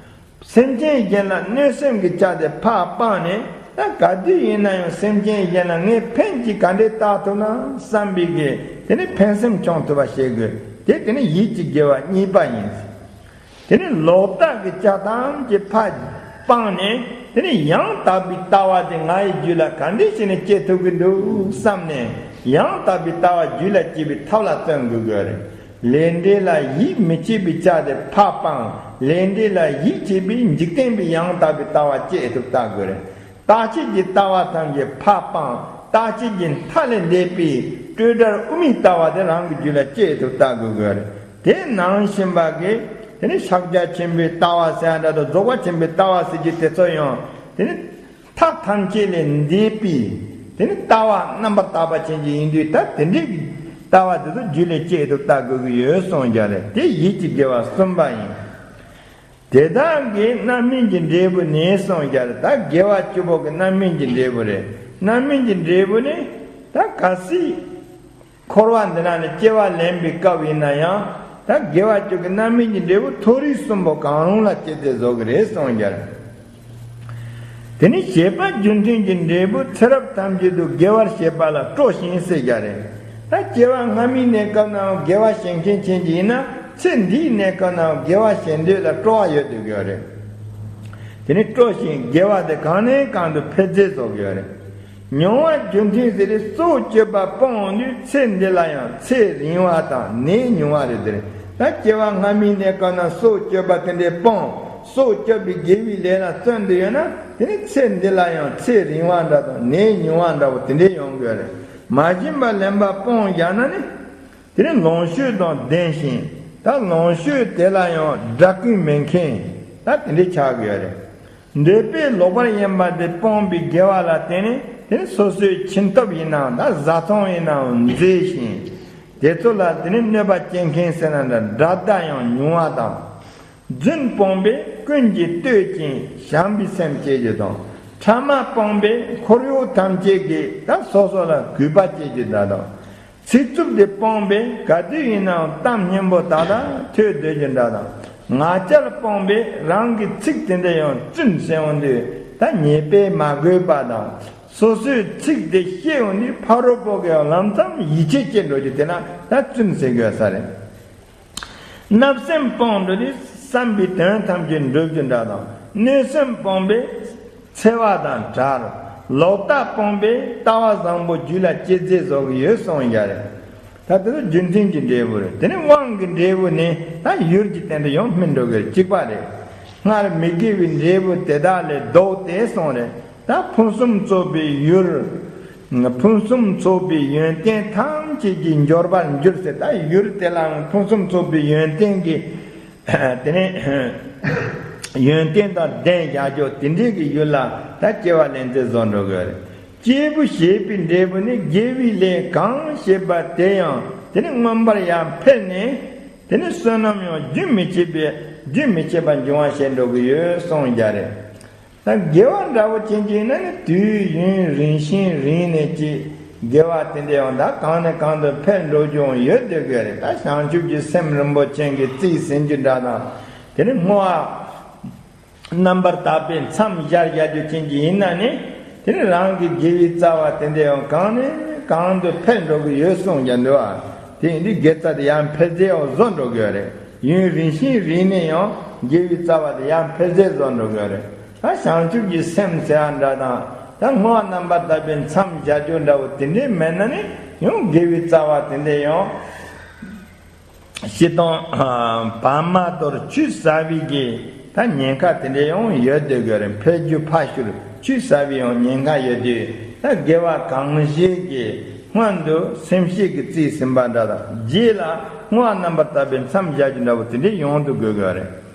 སེམས་ཅན་གཞན་ལ་གནོད་སེམས་ཀྱི་ཆ་དེ་ཕར་སྤངས་ནས་ད་ག་དུས་ཡིན་ན་ཡང་སེམས་ཅན་གཞན་ལ་ངས་ཕན་ཅིག་ག་འདྲས་བཏགས་ཐུབ་ན་བསམ་པའི་གི་དེ་ནི་ཕན་སེམས་བྱུང་ཐུབ་པ་བྱེད་དགོས། དེ་དེ་ནི་ཡིད་ཀྱི་དགེ་བ་གཉིས་པ་ཡིན། དེ་ནི་ལོག་ལྟ་གི་ཆ་ཐམས་ཅད་ཕར་སྤངས་ནས་དེ་ནི་ཡང་དག་པའི་ལྟ་བ་དེ་ང་ཡི་རྒྱུད་ལ་ག་འདྲས་བྱས་ནས་སྐྱེ་ཐུབ་ཀྱི་འདུག་བསམ་ནས་ཡང་དག་པའི་ལྟ་བ་རྒྱུད་ལ་སྐྱེ་བའི་ཐབས་ལ་བརྩོན་དགོས་དགོས་རེད། ལས་འབྲས་ལ་ཡིད་མི་ཆེས་པའི་ཆ་དེ་ཕར་སྤངས། ལས་འབྲས་ལ་ཡིད་ཆེས་པའི་འཇིག་རྟེན་པའི་ཡང་དག་པའི་ལྟ་བ་སྐྱེ་ཐུབ་ལྟ་དགོས་རེད། རྟག་ཆད་ཀྱི་ལྟ་བ་ཐམས་ཅད་ཕར་སྤངས། རྟག་ཆད་ཀྱི་མཐའ་ལས་འདས་པའི་སྤྲོས་བྲལ་དབུ་མའི་ལྟ་བ་དེ་རང་གི་རྒྱུད་ལ་སྐྱེ་ཐུབ་ལྟ་དགོས་དགོས་རེད། དེ་ནང་བཞིན་པ་གི་དེ་ནི་ཕྱག་རྒྱ་ཆེན་པོའི་ལྟ་བ་ཟེར་ཡ་འདྲ་དང་རྫོགས་པ་ཆེན་པོའི་ལྟ་བ་ཟེར་རྒྱུ་དེ་ཚོ་ཡང་དེ་ནི་མཐའ་ཐམས་ཅད་ལས་འདས་པའི་དེ་ནི་ལྟ་བ་རྣམ་པར་དག་པ་ཅན་གྱི་ཡིན་དུས་ད་དེ་འདྲའི་ལྟ་བ་དེ་ཚོ་རྒྱུད་ལ་སྐྱེ་ཐུབ་ལྟ་དགོས་ཀྱི་ཡོད་གསུངས་ཀྱང་རེད། དེ་ཡིད་ཀྱི་དགེ་བ་གསུམ་པ་ཡིན། དེ་དག་གི་རྣམ་སྨིན་གྱི་འབྲས་བུ་ནི་གསུངས་ཀྱང་རེད། ད་དགེ་བ་བཅུ་པོ་གི་རྣམ་སྨིན་གྱི་འབྲས་བུ་རེད། རྣམ་སྨིན་གྱི་འབྲས་བུ་ནི་ད་གལ་སྲིད་འཁོར་བ་འདི་ན་ནི་སྐྱེ་བ་ལེན་པའི་སྐབས་ཡིན་ན་ཡང་ད་དགེ་བ་བཅུ་གི་རྣམ་སྨིན་གྱི་འབྲས་བུ་མཐོ་རིས་གསུམ་པོ་གང་རུང་ལ་སྐྱེ་ཚེ་བཟོ་གི་རེད་གསུངས་ཀྱང་རེད། དེ་ནི་བྱེད་པ་རྒྱུ་མཐུན་གྱི་འབྲས་བུ་ཚེ་རབས་ཐམས་ཅད་དུ་དགེ་བར་བྱེད་པ་ལ་སྤྲོ་ཞིང་ཟེར་རྒྱུ་རེད། ད་སྐྱེ་བ་སྔ་མའི་གནས་སྐབས་ནའང་དགེ་བ་བྱེད་མཁན་ཅན་ཅིག་ཡིན་ན་ཚེ་འདིའི་གནས་སྐབས་ནའང་དགེ་བ་བྱེད་འདོད་ལ་སྤྲོ་བ་ཡོད་དུ་དགོས་རེད། དེ་ནི་སྤྲོ་ཞིང་དགེ་བ་དེ་གང་ནས་གང་དུ་འཕེལ་ཚེ་བཟོ་དགོས་རེད། མྱོང་བ་རྒྱུ་མཐུན་ཟེར་ཏེ་སྲོག་གཅོད་པ་སྤོང་དུས་ཚེ་འདི་ལ་ཡང་ཚེ་རིང་བ་དང་ནད་ཉུང་བ་རེད་དེ། ད་སྐྱེ་བ་སྔ་མའི་གནས་སྐབས་ན་སྲོག་གཅོད་པ་དེ་འདྲའི་སྤོང་། སྲོག་གཅོད་པའི་དགེ་བའི་ལས་ལ་བརྩོན་དུ་ཡོད་ན་དེ་ནི་ཚེ་འདི་ལ་ཡང་ཚེ་རིང་བ་འདྲ་དང་ནད་ཉུང་བ་འདྲ་བོ་དེ་འདྲའི་ཡོང་དགོས་རེད། མ་བྱིན་པ་ལེན་པ་སྤོང་བཞག་ན་ནི་དེ་ནི་ལོངས་སྤྱོད་དང་ལྡན་ཞིང་ད་ལོངས་སྤྱོད་དེ་ལ་ཡང་དགྲ་རྐུན་མེད་མཁན་ད་དེ་འདྲའི་ཆགས་དགོས་རེད། འདོད་པས་ལོག་པར་གཡེམ་པ་དེ་སྤོང་བའི་དགེ་བ་ལ་བརྟེན་ནས་དེ་ནི་སོ་སོའི་ཁྱིམ་ཐབ་ཡིན་ནའང་ད་བཟའ་ཚང་ཡིན་ནའང་མཛེས་ཤིང་དེ་ཚོ་ལ་དེ་ནི་གནོད་པ་སྐྱེལ་མཁན་ཟེར་ན་འདྲ་དགྲ་ཟླ་ཡང་ཉུང་བ་དང་། རྫུན་སྤོང་བས་ཀུན་གྱིས་བསྟོད་ཅིང་བྱམས་པའི་སེམས་སྐྱེ་རྒྱུ་དང་། ཕྲ་མ་སྤོང་བས་འཁོར་གཡོག་ཐམས་ཅད་ཀྱིས་ད་སོ་སོ་ལ་གུས་པ་སྐྱེ་རྒྱུ་འདྲ་དང་། ཚིག་རྩུབ་དེ་སྤོང་བས་ག་དུས་ཡིན་ནའང་གཏམ་སྙན་པོ་དག་དག་ཐོས་འདོད་ཀྱི་འདྲ་དང་། ངག་འཁྱལ་སྤོང་བས་རང་གི་ཚིག་དེ་འདྲ་ཡང་རྫུན་ཟེར་འོང་དུས་ད་ཉེས་པས་མ་གོས་པ་དང་། སོ་སོའི་ཚིག་དེ་བཤད་འོང་དུས་ཕ་རོལ་པོ་གི་ཡང་ལམ་སང་ཡིད་ཆེས་སྐྱེ་འགྲོ་རྒྱུ་དེ་ན་ད་རྫུན་ཟེར་དགོས་ས་རེད། བརྣབ་སེམས་སྤོང་འགྲོ་དུས་བསམ་པའི་དོན་ཐམས་ཅད་འགྲུབ་རྒྱུ་འདྲ་དང་། གནོད་སེམས་སྤོང་བས་འཚེ་བ་དང་བྲལ། ལོག་ལྟ་སྤོང་བས་ལྟ་བ་བཟང་པོ་རྒྱུད་ལ་སྐྱེ་ཚེ་བཟོ་གི་ཡོད་གསུངས་ཡ་རེད། ད་དེ་ཚོ་རྒྱུ་མཐུན་གྱི་འབྲས་བུ་རེད། དེ་ནི་དབང་གི་འབྲས་བུ་ནི་ད་ཡུལ་གྱི་སྟེང་དུ་ཡང་སྨིན་འགྲོ་གི་རེད། གཅིག་པ་རེད། སྔར་མི་དགེ་བའི་འབྲས་བུ་དེ་དག་ལས་བཟློག་སྟེ་གསུངས་རེད། ད་ཕུན་སུམ་ཚོགས་པའི་ཡུལ། ཕུན་སུམ་ཚོགས་པའི་ཡོན་ཏན་ཐམས་ཅད་ཀྱི་འབྱོར་པར་འགྱུར་ཟེར། ད་ཡུལ་དེ་ལའང་ཕུན་སུམ་ཚོགས་པའི་ཡོན་ཏན་གྱི་དེ་ནས་ཡོན་ཏན་དང་ལྡན་བཞག་རྒྱུ་དེ་འདྲའི་གི་ཡུལ་ལ་ད་སྐྱེ་བ་ལེན་ཚེ་བཟོ་འགྲོ་དགོས་རེད། སྐྱེས་བུ་བྱེད་པའི་འབྲས་བུ་ནི་དགེ་བའི་ལས་གང་བྱེད་པ་དེ་ཡང་དེ་ནི་མངོན་པར་ཡར་འཕེལ་ནས་དེ་ནི་བསོད་ནམས་ཡང་རྒྱུན་མི་ཆད་པའི་རྒྱུན་མི་ཆད་པར་འབྱུང་བ་བྱེད་འགྲོ་གི་ཡོད་གསུངས་ཀྱང་རེད། ད་དགེ་བ་འདྲ་བོ་ཅན་ཅིག་ཡིན་ན་ནི་དུས་ཡུན་རིང་ཞིང་རིང་ནས་ཅིག་དགེ་བ་དེ་འདྲ་ཡང་ད་གང་ནས་གང་དུ་འཕེལ་འགྲོ་རྒྱུ་ཡང་ཡོད་སྡོད་དགོས་རེད། ད་བྱང་ཆུབ་ཀྱི་སེམས་རིན་པོ་ཆེ་གི་རྩིས་ཟིན་རྒྱུ་འདྲ་དང་། དེ་ནི་བསྔོ་བ་རྣམ་པར་དག་པས་མཚམས་སྦྱར་བཞག་རྒྱུ་ཅན་ཅིག་ཡིན་ན་ནི་དེ་ནི་རང་གི་དགེ་བའི་རྩ་བ་དེ་འདྲ་ཡང་གང་ནས་གང་དུ་འཕེལ་འགྲོ་གི་ཡོད་གསུངས་ཀྱང་འདུག་ཨ། དེ་ཡིན་དུས་དགེ་རྩ་དེ་ཡང་འཕེལ་རྒྱས་ཡང་བཟོ་འགྲོ་གི་ཡོད་རེད། ཡུན་རིང་ཞིང་རིང་ནས་ཡང་དགེ་བའི་རྩ་བ་དེ་ཡང་འཕེལ་རྒྱས་བཟོ་འགྲོ་གི་ཡོད་རེད། ད་བྱང་ཆུབ་ཀྱི་སེམས་ཟེར་བ་འདྲ་དང་། ད་བསྔོ་བ་རྣམ་པར་དག་པའི་མཚམས་སྦྱར་རྒྱུ་འདྲ་བོ་དེ་འདྲས་མེད་ན་ནི་ཡང་དགེ་བའི་རྩ་བ་དེ་འདྲས་ཡང་། སྤྱིར་བཏང་བར་མ་དོར་ཆུད་ཟ་བའི་གི་ད་ཉེན་ཁ་དེ་འདྲས་ཡང་ཡོད་བསྡད་དགོས་རེད། འཕེལ་རྒྱུ་ཕར་ཞོག་ཆུད་ཟ་བའི་ཡང་ཉེན་ཁ་ཡོད་དུས། ད་དགེ་བ་གང་བྱེད་ཀྱི་སྔོན་དུ་སེམས་བསྐྱེད་ཀྱི་རྩིས་ཟིན་པ་འདྲ་དང་། རྗེས་ལ་བསྔོ་བ་རྣམ་པར་དག་པའི་མཚམས་སྦྱར་རྒྱུ་འདྲ་བོ་དེ་འདྲས་ཡོང་དུ་དགོས་དགོས་རེད།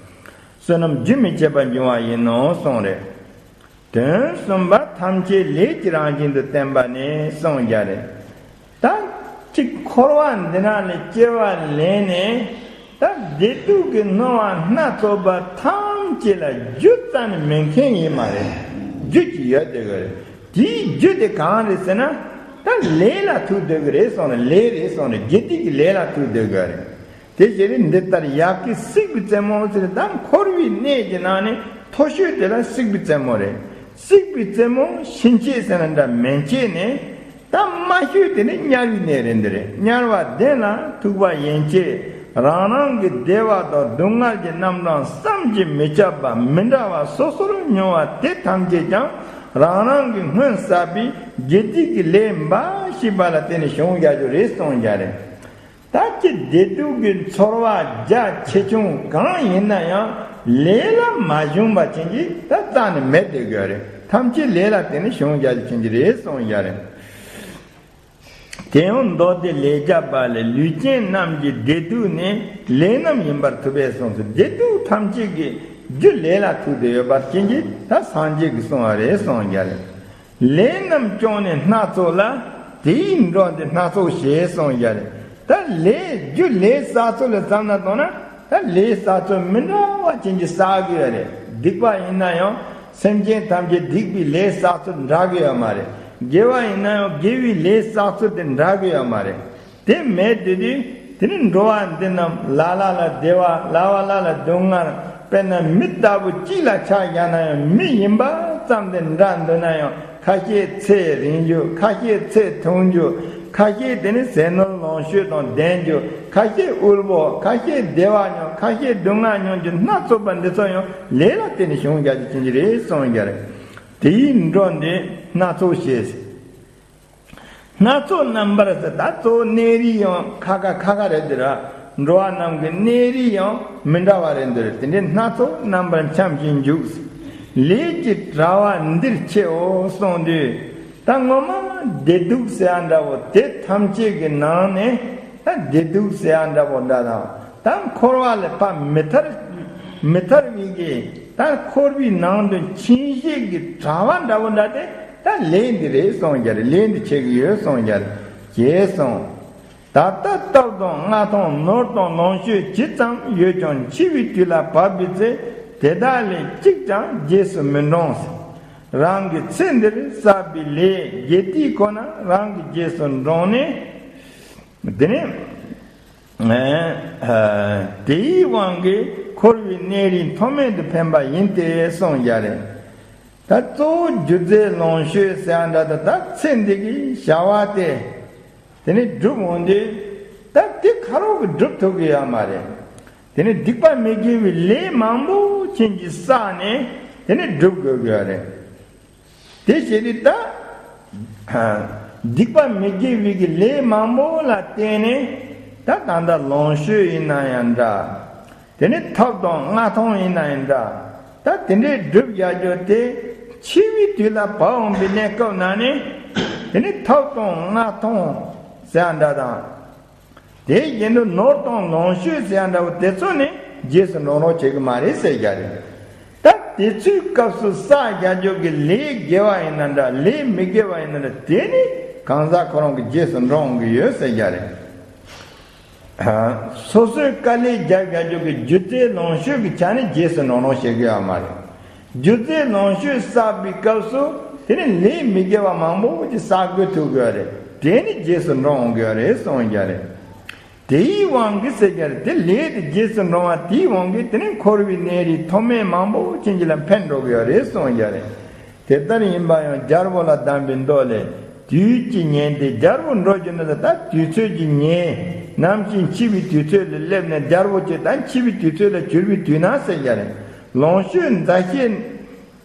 བསོད་ནམས་རྒྱུན་མི་འཆད་པར་འབྱུང་བ་ཡིན་ནོ་གསུངས་རེད། དོན་གསུམ་པ་ཐམས་ཅད་ལས་ཀྱི་རང་བཞིན་དུ་བསྟན་པ་ནི་གསུངས་བཞག་རེད། ད་གཅིག་འཁོར་བ་འདི་ན་ནི་སྐྱེ་བ་ལེན་ནས། ད་བདེ་སྡུག་གི་སྣང་བ་སྣ་ཚོགས་པ་ཐམས་ཅད་ལ་རྒྱུ་རྩ་ནས་མེད་མཁན་ཡིན་མ་རེད། རྒྱུ་ཅིག་ཡོད་བསྡད་ཀྱི་རེད། དེའི་རྒྱུ་དེ་གང་རེད་ཟེར་ན། ད་ལས་ལ་ཐུག་བསྡད་ཀྱི་རེད་གསུངས་ནས། ལས་རེད་གསུངས་ནས། དགེ་སྡིག་གི་ལས་ལ་ཐུག་བསྡད་ཀྱི་རེད། དེ་བཞིན་འདི་ལྟར་ཡ་གི་བསྲེགས་པའི་རྩེ་མོ་ཟེར། ད་འཁོར་བའི་གནས་ཀྱི་ནང་ནས་མཐོ་ཤོས་དེ་ལ་བསྲེགས་པའི་རྩེ་མོ་རེད། བསྲེགས་པའི་རྩེ་མོ་ཕྱིན་ཆད་ཟེར་ན་འདྲ་མན་ཆད་ནས། ད་དམའ་ཤོས་དེ་ནི་དམྱལ་བའི་གནས་རེད། འདི་རེད། དམྱལ་བ་བདེ་ལ་ཐུག་པ་ཡན་ཆད་རང་རང་གི་བདེ་བ་དང་སྡུག་བསྔལ་གྱི་རྣམ་གྲངས་བསམ་གྱིས་མི་ཁྱབ་པ་མི་འདྲ་བ་སོ་སོར་མྱོང་བ་དེ་ཐམས་ཅད་ཀྱང་རང་རང་གི་སྔོན་བསགས་པའི་དགེ་སྡིག་གི་ལས་འབའ་ཞིག་པ་ལ་བརྟེན་ནས་བྱུང་བཞག་རྒྱུ་རེད་གསུངས་བཞག་རེད། ད་ཅི་བདེ་སྡུག་གི་ཚོར་བ་རྒྱ་ཆེ་ཆུང་གང་ཡིན་ན་ཡང་ལས་ལ་མ་ཞུགས་པ་ཅན་གྱི་ད་རྩ་ནས་མེད་བསྡད་དགོས་རེད། ཐམས་ཅད་ལས་ལ་བརྟེན་ནས་བྱུང་བཞག་རྒྱུ་ཅན་གྱི་རེད་གསུངས་བཞག་རེད། དེ་ཡང་མདོ་སྡེ་ལས་བརྒྱ་པ་ལས། ལུས་ཅན་རྣམས་ཀྱི་བདེ་སྡུག་ནི་ལས་རྣམས་ཡིན་པར་ཐུབ་པས་གསུངས་སོ། བདེ་སྡུག་ཐམས་ཅད་ཀྱི་རྒྱུ་ལས་ལ་ཐུག་བསྡད་ཡོད་པ་ཅན་གྱི་ད་སངས་རྒྱས་ཀྱིས་གསུངས་པ་རེད་གསུངས་བཞག་རེད། ལས་རྣམས་སྐྱོང་ནས་སྣ་ཚོགས་ལ། དེ་ཡི་འགྲོ་འདི་སྣ་ཚོགས་ཞེས་གསུངས་བཞག་རེད། ད་ལས་རྒྱུ་ལས་བསགས་ཚུལ་ལ་བསམ་ན་བཏང་ན། ད་ལས་བསགས་ཚུལ་མི་འདྲ་བ་ཅན་གྱི་བསགས་ཀྱི་ཡོད་རེད། སྡིག་པ་ཡིན་ན་ཡང་སེམས་ཅན་ཐམས་ཅད་སྡིག་པའི་ལས་བསགས་ཚུལ་འདྲ་གི་ཡོད་མ་རེད། དགེ་བ་ཡིན་ན་ཡང་དགེ་བའི་ལས་བསགས་ཚུལ་དེ་འདྲ་གི་ཡོད་མ་རེད། དེ་མེད་དེ་དུས་དེ་ནི་འགྲོ་བ་འདི་རྣམས་ལ་ལ་ལ་བདེ་བ། ལ་བ་ལ་ལ་སྡུག་བསྔལ། དཔེར་ན་མི་ལྟ་བུ་གཅིག་ལ་ཆ་བཞག་ན་ཡང་མི་ཡིན་པ་ཙམ་དེ་འདྲ་འདོད་ན་ཡང་ཁ་ཤས་ཚེ་རིང་རྒྱུ། ཁ་ཤས་ཚེ་ཐུང་རྒྱུ། ཁ་ཤས་དེ་ནི་ཟས་ནོར་ལོངས་སྤྱོད་དང་ལྡན་རྒྱུ། ཁ་ཤས་དབུལ་པོ། ཁ་ཤས་བདེ་བ་མྱོང་། ཁ་ཤས་སྡུག་བསྔལ་མྱོང་རྒྱུ་སྣ་ཚོགས་པ་འདི་ཚོ་ཡང་ལས་ལ་བརྟེན་ནས་བྱུང་བཞག་རྒྱུ་ཅན་གྱི་རེད་གསུངས་བཞག་རེད། དེ་ཡི་འགྲོ་འདི་སྣ་ཚོགས་ཞེས། སྣ་ཚོགས་རྣམ་པར་ཟེར། ད་གཙོ་བོ་གནས་རིགས་ཡང་ཁ་ཁ་ཁ་ཁ་རེད་འདི་ར། འགྲོ་བ་རྣམས་ཀྱི་གནས་རིགས་ཡང་མི་འདྲ་བ་རེད་འདི་ར། དེ་འདྲའི་སྣ་ཚོགས་རྣམ་པར་འཁྱམས་ཤིང་འཇུག། ལས་ཀྱི་དྲ་བ་འདིར་ཆེའོ་གསུངས་དུས། ད་ངོ་མ་བདེ་སྡུག་ཟེར་ཡ་འདྲ་བོ་དེ་ཐམས་ཅད་ཀྱི་ནང་ནས་ད་བདེ་སྡུག་ཟེར་ཡ་འདྲ་བོ་འདྲ་དང་། ད་འཁོར་བ་ལས་ཕར་མི་ཐར། མི་ཐར་བའི་གི་ད་འཁོར་བའི་ནང་དུ་འཆིང་བྱེད་ཀྱི་དྲ་བ་འདྲ་བོ་འདྲ་དེ་ད་ལས་འདི་རེད་གསུངས་བཞག་རེད། ལས་འདི་བྱེད་ཀྱི་ཡོད་གསུངས་བཞག་རེད། ཞེས་གསུངས། ད་ལྟ་སྟབས་དང་རྔ་ཐང་ནོར་དང་ལོངས་སྤྱོད་ཇི་ཙམ་ཡོད་ཀྱང་འཆི་བའི་དུས་ལ་བབ་པའི་ཚེ་དེ་དག་ལས་གཅིག་ཀྱང་རྗེས་སུ་མི་འབྲང་ཟེར། རང་གི་ཚེ་འདིར་བསགས་པའི་ལས་དགེ་སྡིག་ཁོ་ན་རང་གི་རྗེས་སུ་འབྲང་ནས། དེ་ནས་དེའི་དབང་གིས་འཁོར་བའི་གནས་རིས་མཐོ་དམན་དུ་འཕེན་པ་ཡིན་ཏེ་གསུངས་བཞག་རེད། ད་གཙོ་བོ་རྒྱུ་རྫས་ལོངས་སྤྱོད་ཟེར་ཡ་འདྲ་ད་ད་ཚེ་འདི་གི་བྱ་བ་དེ་དེ་ནས་བསྒྲུབ་འོང་དུས། ད་དེ་ཁ་རོག་གི་སྒྲུབ་ཐུབ་ཀྱི་ཡོད་མ་རེད། དེ་ནས་སྡིག་པ་མི་དགེ་བའི་ལས་མང་པོ་ཅན་གྱིས་བསགས་ནས་དེ་ནས་སྒྲུབ་དགོས་ཀྱི་ཡོད་རེད། དེ་བྱས་ཏེ་ད་སྡིག་པ་མི་དགེ་བའི་གི་ལས་མང་པོ་ལ་བརྟེན་ནས་ད་ད་ལྟ་ལོངས་སྤྱོད་ཡིན་ན་ཡང་འདྲ། དེ་ནས་ཐབ་དང་རྔ་ཐང་ཡིན་ན་ཡང་འདྲ། ད་དེ་འདྲའི་སྒྲུབ་བྱ་རྒྱུ་དེ་འཆི་བའི་དུས་ལ་བབ་འོང་པའི་གནས་སྐབས་ན་ནི། དེ་ནི་ཐབ་དང་རྔ་ཐང་ཟེར་ཡ་འདྲ་དང་། དེ་བཞིན་དུ་ནོར་དང་ལོངས་སྤྱོད་ཟེར་ཡ་འདྲ་བོ་དེ་ཚོ་ནི་རྗེས་སུ་འབྲང་རོགས་བྱེད་ཀྱི་མ་རེད་ཟེར་བཞག་རེད། ད་དེ་ཚོའི་སྐབས་སུ་བསགས་བྱ་རྒྱུ་གི་ལས་དགེ་བ་ཡིན་ན་འདྲ། ལས་མི་དགེ་བ་ཡིན་ན་འདྲ། དེ་ནི་གང་ཟག་ཁོ་རང་གི་རྗེས་སུ་འབྲང་འོང་གི་ཡོད་ཟེར་བཞག་རེད། སོ་སོའི་དཀའ་ལས་རྒྱབ་བྱ་རྒྱུ་གི་རྒྱུ་རྫས་ལོངས་སྤྱོད་ཀྱི་ཆ་ནས་རྗེས་སུ་འབྲང་རོགས་བྱེད་ཀྱི་ཡོད་མ་རེད། རྒྱུ་རྫས་ལོངས་སྤྱོད་བསགས་པའི་སྐབས་སུ་དེ་ནི་ལས་མི་དགེ་བ་མང་པོ་ཅིག་བསགས་དགོས་ཐུག་གི་ཡོད་རེད། དེ་ནི་རྗེས་སུ་འབྲང་འོང་གི་ཡོད་རེད་གསུངས་བཞག་རེད། དེའི་དབང་གིས་ཟེར་བཞག་རེད། དེ་ལས་དེ་རྗེས་སུ་འབྲང་བ་དེའི་དབང་གིས་དེ་ནི་འཁོར་བའི་གནས་རིས་མཐོ་དམན་མང་པོ་ཅན་གྱི་ལ་འཕེན་འགྲོ་གི་ཡོད་རེད་གསུངས་བཞག་རེད། དེ་ལྟར་ཡིན་པ་ཡང་རྒྱལ་པོ་ལ་གདམས་པའི་མདོ་ལས། དུས་ཀྱི་ཉེན་ཏེ་རྒྱལ་པོ་འགྲོ་རྒྱུ་ན་ད་དུས་ཚོད་ཀྱི་ཉེན། ནམ་ཞིག་འཆི་བའི་དུས་ཚོད་ལ་སླེབས་ནས་རྒྱལ་པོ་ཆེ་དང་འཆི་བའི་དུས་ཚོད་ལ་གྱུར་པའི་དུས་ན་ཟེར་གྱི་རེད། ལོངས་སྤྱོད་མཛའ་བཤེས་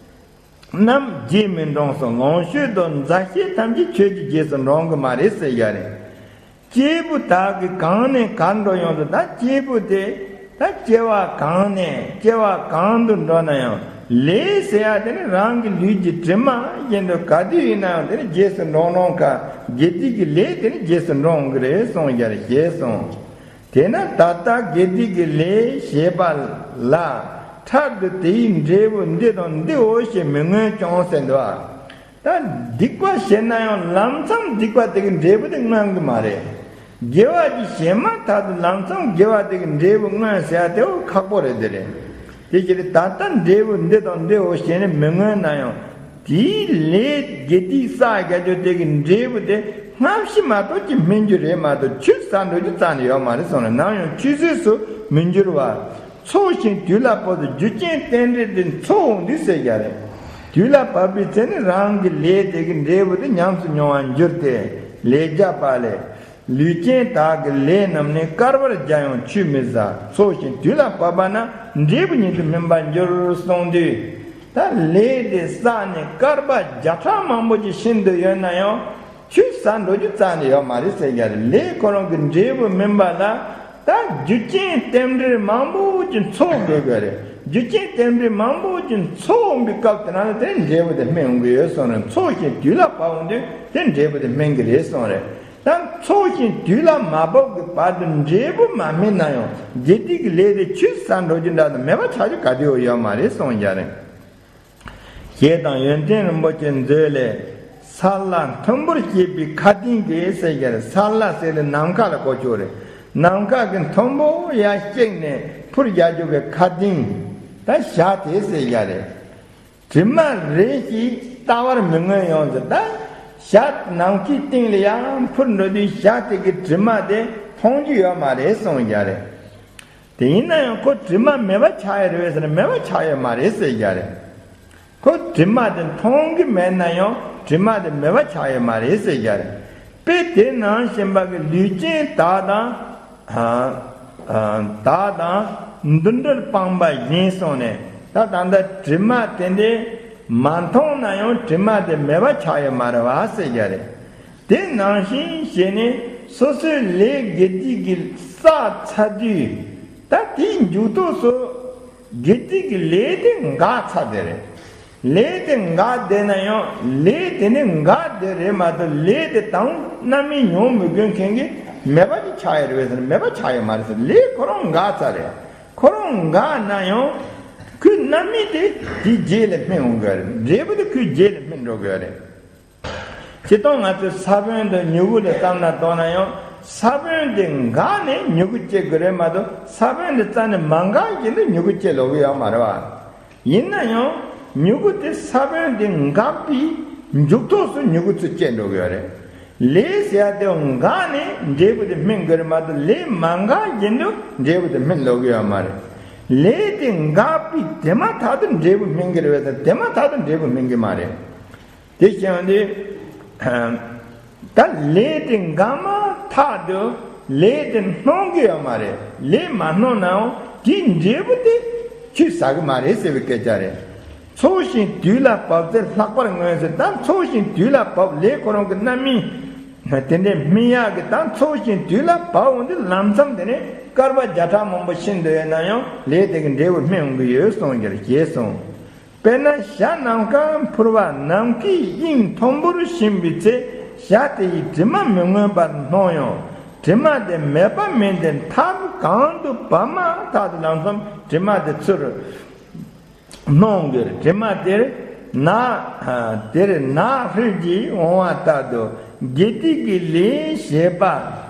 རྣམས་རྗེས་མི་འབྲང་གསུངས། ལོངས་སྤྱོད་དང་མཛའ་བཤེས་ཐམས་ཅད་ཆོས་ཀྱི་རྗེས་སུ་འབྲང་གི་མ་རེད་ཟེར་གྱི་རེད། སྐྱེས་བུ་དག་གིས་གང་ནས་གར་འགྲོ་ཡོང་དུ། ད་སྐྱེས་བུ་དེ་ད་སྐྱེ་བ་གང་ནས་སྐྱེ་བ་གང་དུ་འགྲོ་ན་ཡང་ལས་ཟེར་ཡ་དེ་ནི་རང་གི་ལུས་ཀྱི་དྲི་མ་བཞིན་དུ་ག་དུས་ཡིན་ན་ཡང་དེ་ནི་རྗེས་སུ་འབྲང་འབྲང་ག་དགེ་སྡིག་གི་ལས་དེ་ནི་རྗེས་སུ་འབྲང་གི་རེད་གསུངས་ཀྱི་རེད་ཞེས་གསུངས། དེས་ན་ད་ལྟ་དགེ་སྡིག་གི་ལས་བྱེད་པ་ལ་འཕྲལ་དུ་དེའི་འབྲས་བུ་འདི་དང་འདིའོ་ཞེས་མི་མངོན་ཀྱང་ཟེར་འདུག་ཨ། ད་སྡིག་པ་བྱས་ན་ཡང་ལམ་སང་སྡིག་པ་དེ་གི་འབྲས་བུ་དེ་མངོན་གི་མ་རེད། དགེ་བ་ཅིག་བྱས་མ་ཐག་ཏུ་ལམ་སང་དགེ་བ་དེ་གི་འབྲས་བུ་མངོན་ཟེར་ཡ་དེ་འོ་ཁག་པོ་རེད་དེ་རེད། དེ་ཕྱིར་ད་ལྟ་འབྲས་བུ་འདི་དང་འདི་འོ་ཞེས་ནས་མི་མངོན་ན་ཡང་དེའི་ལས་དགེ་སྡིག་བསགས་རྒྱ་ཆོ་དེ་གི་འབྲས་བུ་དེ་སྔ་ཕྱི་མ་གཏོགས་ཀྱི་སྨིན་རྒྱུ་རེད་མ་གཏོགས་ཆུད་ཟ་འགྲོ་རྒྱུ་རྩ་ནས་ཡོད་མ་རེད་གསུངས་ནས། ནམ་ཡང་ཆུད་ཟོས་སུ་མི་འགྱུར་བ། འཚོ་ཞིང་དུས་ལ་བབ་སྟེ། རྒྱུ་རྐྱེན་རྟེན་འབྲེལ་དེ་འཚོ་འོང་དུས་ཟེར་གྱི་རེད། དུས་ལ་བབ་པའི་ཚེ་ནི་རང་གི་ལས་དེ་གི་འབྲས་བུ་དེ་ཉམས་སུ་མྱོང་བར་འགྱུར་ཏེ། ལས་རྒྱ་པ་ལས། ལུས་ཅན་དག་གི་ལས་རྣམས་ནི། བསྐལ་པར་བརྒྱ་ཡང་ཆུད་མི་ཟ། འཚོ་ཞིང་དུས་ལ་བབ་པ་ན། འབྲས་བུ་ཉིད་དུ་སྨིན་པར་འགྱུར་གསུངས་དུས། ད་ལས་དེ་བསགས་ནས་བསྐལ་པ་བརྒྱ་ཕྲག་མང་པོ་ཅིག་ཤིན་ཏུ་ཡོད་ན་ཡང་། ཆུད་ཟ་འགྲོ་རྒྱུ་རྩ་ནས་ཡོད་མ་རེད་ཟེར་གྱི་རེད། ལས་ཁོ་རང་གི་འབྲས་བུ་སྨིན་པ་ལ་ད་རྒྱུ་རྐྱེན་རྟེན་འབྲེལ་མང་པོ་ཅིག་འཚོ་དགོས་དགོས་རེད། རྒྱུ་རྐྱེན་རྟེན་འབྲེལ་མང་པོ་ཅིག་འཚོ་འོང་པའི་སྐབས་དེ་ན་ལ་དེ་འབྲས་བུ་དེ་སྨིན་འོང་གི་ཡོད་གསུངས་རེད། འཚོ་ཞིང་དུས་ལ་བབ་འོང་དུས་དེ་འབྲས་བུ་དེ་སྨིན་གི་རེད་གསུངས་རེད། ད་འཚོ་ཞིང་དུས་ལ་མ་བབ་ཀྱི་བར་དུ་འབྲས་བུ་མ་སྨིན་ན་ཡང་དགེ་སྡིག་གི་ལས་དེ་ཆུད་ཟ་འགྲོ་རྒྱུ་འདྲ་དང་མེད་པ་ཆགས་རྒྱུ་ག་དུས་ཡོད་མ་རེད་གསུངས་ཀྱི་རེད། ཞེས་དང་ཡོན་ཏན་རིན་པོ་ཆེ་མཛོད་ལས། ས་བླ་མཐོན་པོར་བཤད་པའི་མཁའ་ལྡིང་གི་ཟེར་གྱི་རེད། ས་བླ་ཟེར་ནི་ནམ་མཁའ་ལ་གོ་ཆོག་རེད། ནམ་མཁའ་གི་མཐོན་པོ་ཡར་བཤད་ནས་འཕུར་རྒྱག་རྒྱུ་གི་མཁའ་ལྡིང་། ད་བྱ་དེ་ཟེར་གྱི་རེད། དྲི་མ་རེ་ཞིག་བལྟ་བར་མི་མངོན་ཡོང་ཟེར། ད་བྱ་ནམ་མཁའི་སྟེང་ལ་ཡར་འཕུར་འགྲོ་དུས་བྱ་དེ་གི་དྲི་མ་དེ་མཐོང་རྒྱུ་ཡོད་མ་རེད་གསུངས་ཀྱི་རེད། དེ་ཡིན་ན་ཡང་ཁོ་དྲི་མ་མེད་པ་ཆགས་ཡོད་རེད་ཟེར་ན་མེད་པ་ཆགས་ཡོད་མ་རེད་ཟེར་གྱི་རེད། ཁོ་དྲི་མ་དེ་མཐོང་གི་མེད་ན་ཡང་དྲི་མ་དེ་མེད་པ་ཆགས་ཡོད་མ་རེད་ཟེར་གྱི་རེད། དཔེ་དེ་ནང་བཞིན་པ་གི་ལུས་ཅན་དག་དང་། ཨ་ཨ་དག་དང་འདུ་འབྲལ་སྤངས་པ་བཞིན་སོང་ནས་ད་ད་ལྟ་དྲི་མ་དེ་འདྲས་མ་མཐོང་ན་ཡང་དྲི་མ་དེ་མེད་པ་ཆགས་ཡོད་མ་རེད་བ་ཟེར་གྱི་རེད། དེ་ནང་བཞིན་བྱས་ནས་སོ་སོའི་ལས་དགེ་སྡིག་གི་བསགས་ཚར་དུས་ད་དེའི་མཇུག་ཐོག་སུ་དགེ་སྡིག་གི་ལས་དེ་འགག་ཚར་དེ་རེད། ལས་དེ་འགག་བསྡད་ན་ཡང་ལས་དེ་ནི་འགག་བསྡད་རེད་མ་གཏོགས་ལས་དེ་དང་རྣམ་སྨིན་མྱོང་མི་དགོས་མཁན་གྱི་མེད་པ་ཅིག་ཆགས་ཡོད་རེད་ཟེར་ན་མེད་པ་ཆགས་ཡོད་མ་རེད་ཟེར། ལས་ཁོ་རང་འགག་ཚར་རེད། ཁོ་རང་འགག་ན་ཡང་ཁོའི་རྣམ་སྨིན་དེ་དེའི་རྗེས་ལ་སྨིན་འོང་གི་རེད། འབྲས་བུ་དེ་ཁོའི་རྗེས་ལ་སྨིན་འགྲོ་གི་རེད། སྤྱིར་བཏང་ང་ཚོས་ས་བོན་དང་མྱུ་གུ་ལ་བསམ་ན་བཏང་ན་ཡང་ས་བོན་དེ་འགག་ནས་མྱུ་གུ་སྐྱེ་དགོས་རེད་མ་གཏོགས་ས་བོན་དེ་རྩ་ནས་མ་འགག་བཞིན་དུ་མྱུ་གུ་སྐྱེ་ལོག་གི་ཡོད་མ་རེད་བ། ཡིན་ན་ཡང་མྱུ་གུ་དེ་ས་བོན་དེ་འགག་པའི་མཇུག་ཐོག་སུ་མྱུ་གུ་ཚུར་སྐྱེ་འགྲོ་གི་ཡོད་རེད། ལས་ཟེར་ཡ་དེ་འགག་ནས་འབྲས་བུ་དེ་སྨིན་དགོས་རེད་མ་གཏོགས་ལས་མ་འགག་བཞིན་དུ་འབྲས་བུ་དེ་སྨིན་ལོག་གི་ཡོད་མ་རེད། ལས་དེ་འགག་པའི་དེ་མ་ཐག་ཏུ་འབྲས་བུ་སྨིན་གི་རེད་བས་དེ་མ་ཐག་ཏུ་འབྲས་བུ་སྨིན་གི་མ་རེད། དེ་བྱས་ཏེ། ད་ལས་དེ་འགག་མ་ཐག་ཏུ་ལས་དེ་སྣང་གི་ཡོད་མ་རེད། ལས་མ་སྣང་ནའང་དེའི་འབྲས་བུ་དེ་ཆུད་ཟ་གི་མ་རེད་ཟེར་བའི་སྐད་ཆ་རེད། འཚོ་ཞིང་དུས་ལ་བབ་ཚེ་ལྷག་པར་མངོན་ཟེར། ད་འཚོ་ཞིང་དུས་ལ་བབ་ལས་ཁོ་རང་གི་རྣམ་སྨིན་དེ་འདྲའི་སྨིན་ཡག་གི་ད་འཚོ་ཞིང་དུས་ལ་བབ་འོང་དུས་ལམ་མཚམས་དེ་ནས་བསྐལ་པ་བརྒྱ་ཕྲག་མང་པོ་ཤིན་ཏུ་ཡོད་ན་ཡང་ལས་དེ་གི་འབྲས་བུ་སྨིན་འོང་གི་ཡོད་གསུངས་ཀྱང་ཞེས་གསུངས། དཔེར་ན་བྱ་ནམ་མཁར་འཕུར་བ་ནམ་མཁའི་དབྱིངས་མཐོན་པོར་ཕྱིན་པའི་ཚེ་བྱ་དེ་ཡི་དྲི་མ་མི་མངོན་པར་སྣང་ཡང་དྲི་མ་དེ་མེད་པ་མིན་ཏེ་མཐའ་གང་དུ་བབ་མ་ཐག་ཏུ་ལམ་སེང་དྲི་མ་དེ་ཚུར་སྣང་གི་དྲི་མ་དེར་ནག་དེར་ནག་ཧྲིལ་གྱིས་འོང་བ་ལྟར་དུ་དགེ་སྡིག་གི་ལས་བྱེད་པ་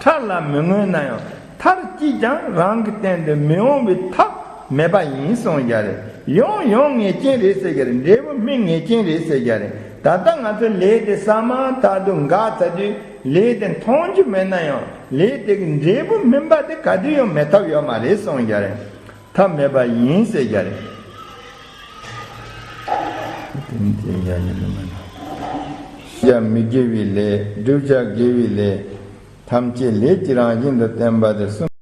ཕྲ་ལ་མི་མངོན་ན་ཡང་མཐར་ཅིས་ཀྱང་རང་གི་སྟེང་དུ་མི་འོང་བའི་ཐབས་མེད་པ་ཡིན་གསུངས་ཀྱང་རེད། ཡང་ཡང་ངེས་ཅན་རེད་ཟེར་ཀྱང་རེད། འབྲས་བུ་སྨིན་ངེས་ཅན་རེད་ཟེར་ཀྱང་རེད། ད་ལྟ་ང་ཚོ་ལས་དེ་བསགས་མ་ཐག་ཏུ་འགག་ཚར་དུས་ལས་དེ་མཐོང་རྒྱུ་མེད་ན་ཡང་ལས་དེ་གི་འབྲས་བུ་སྨིན་པ་དེ་ག་དུས་ཡང་མེད་ཐབས་ཡོད་མ་རེད་གསུངས་ཀྱང་རེད། ཐབས་མེད་པ་ཡིན་ཟེར་ཀྱང་རེད། དེ་ནི་དེ་ཡང་ཡིན་ནི་མ་ཡིན། བྱ་མི་དགེ་བའི་ལས། བསྒྲུབ་བྱ་དགེ་བའི་ལས། ཐམས་ཅད་ལས་ཀྱི་རང་བཞིན་དུ་བསྟན་པ་དེ་གསུམ།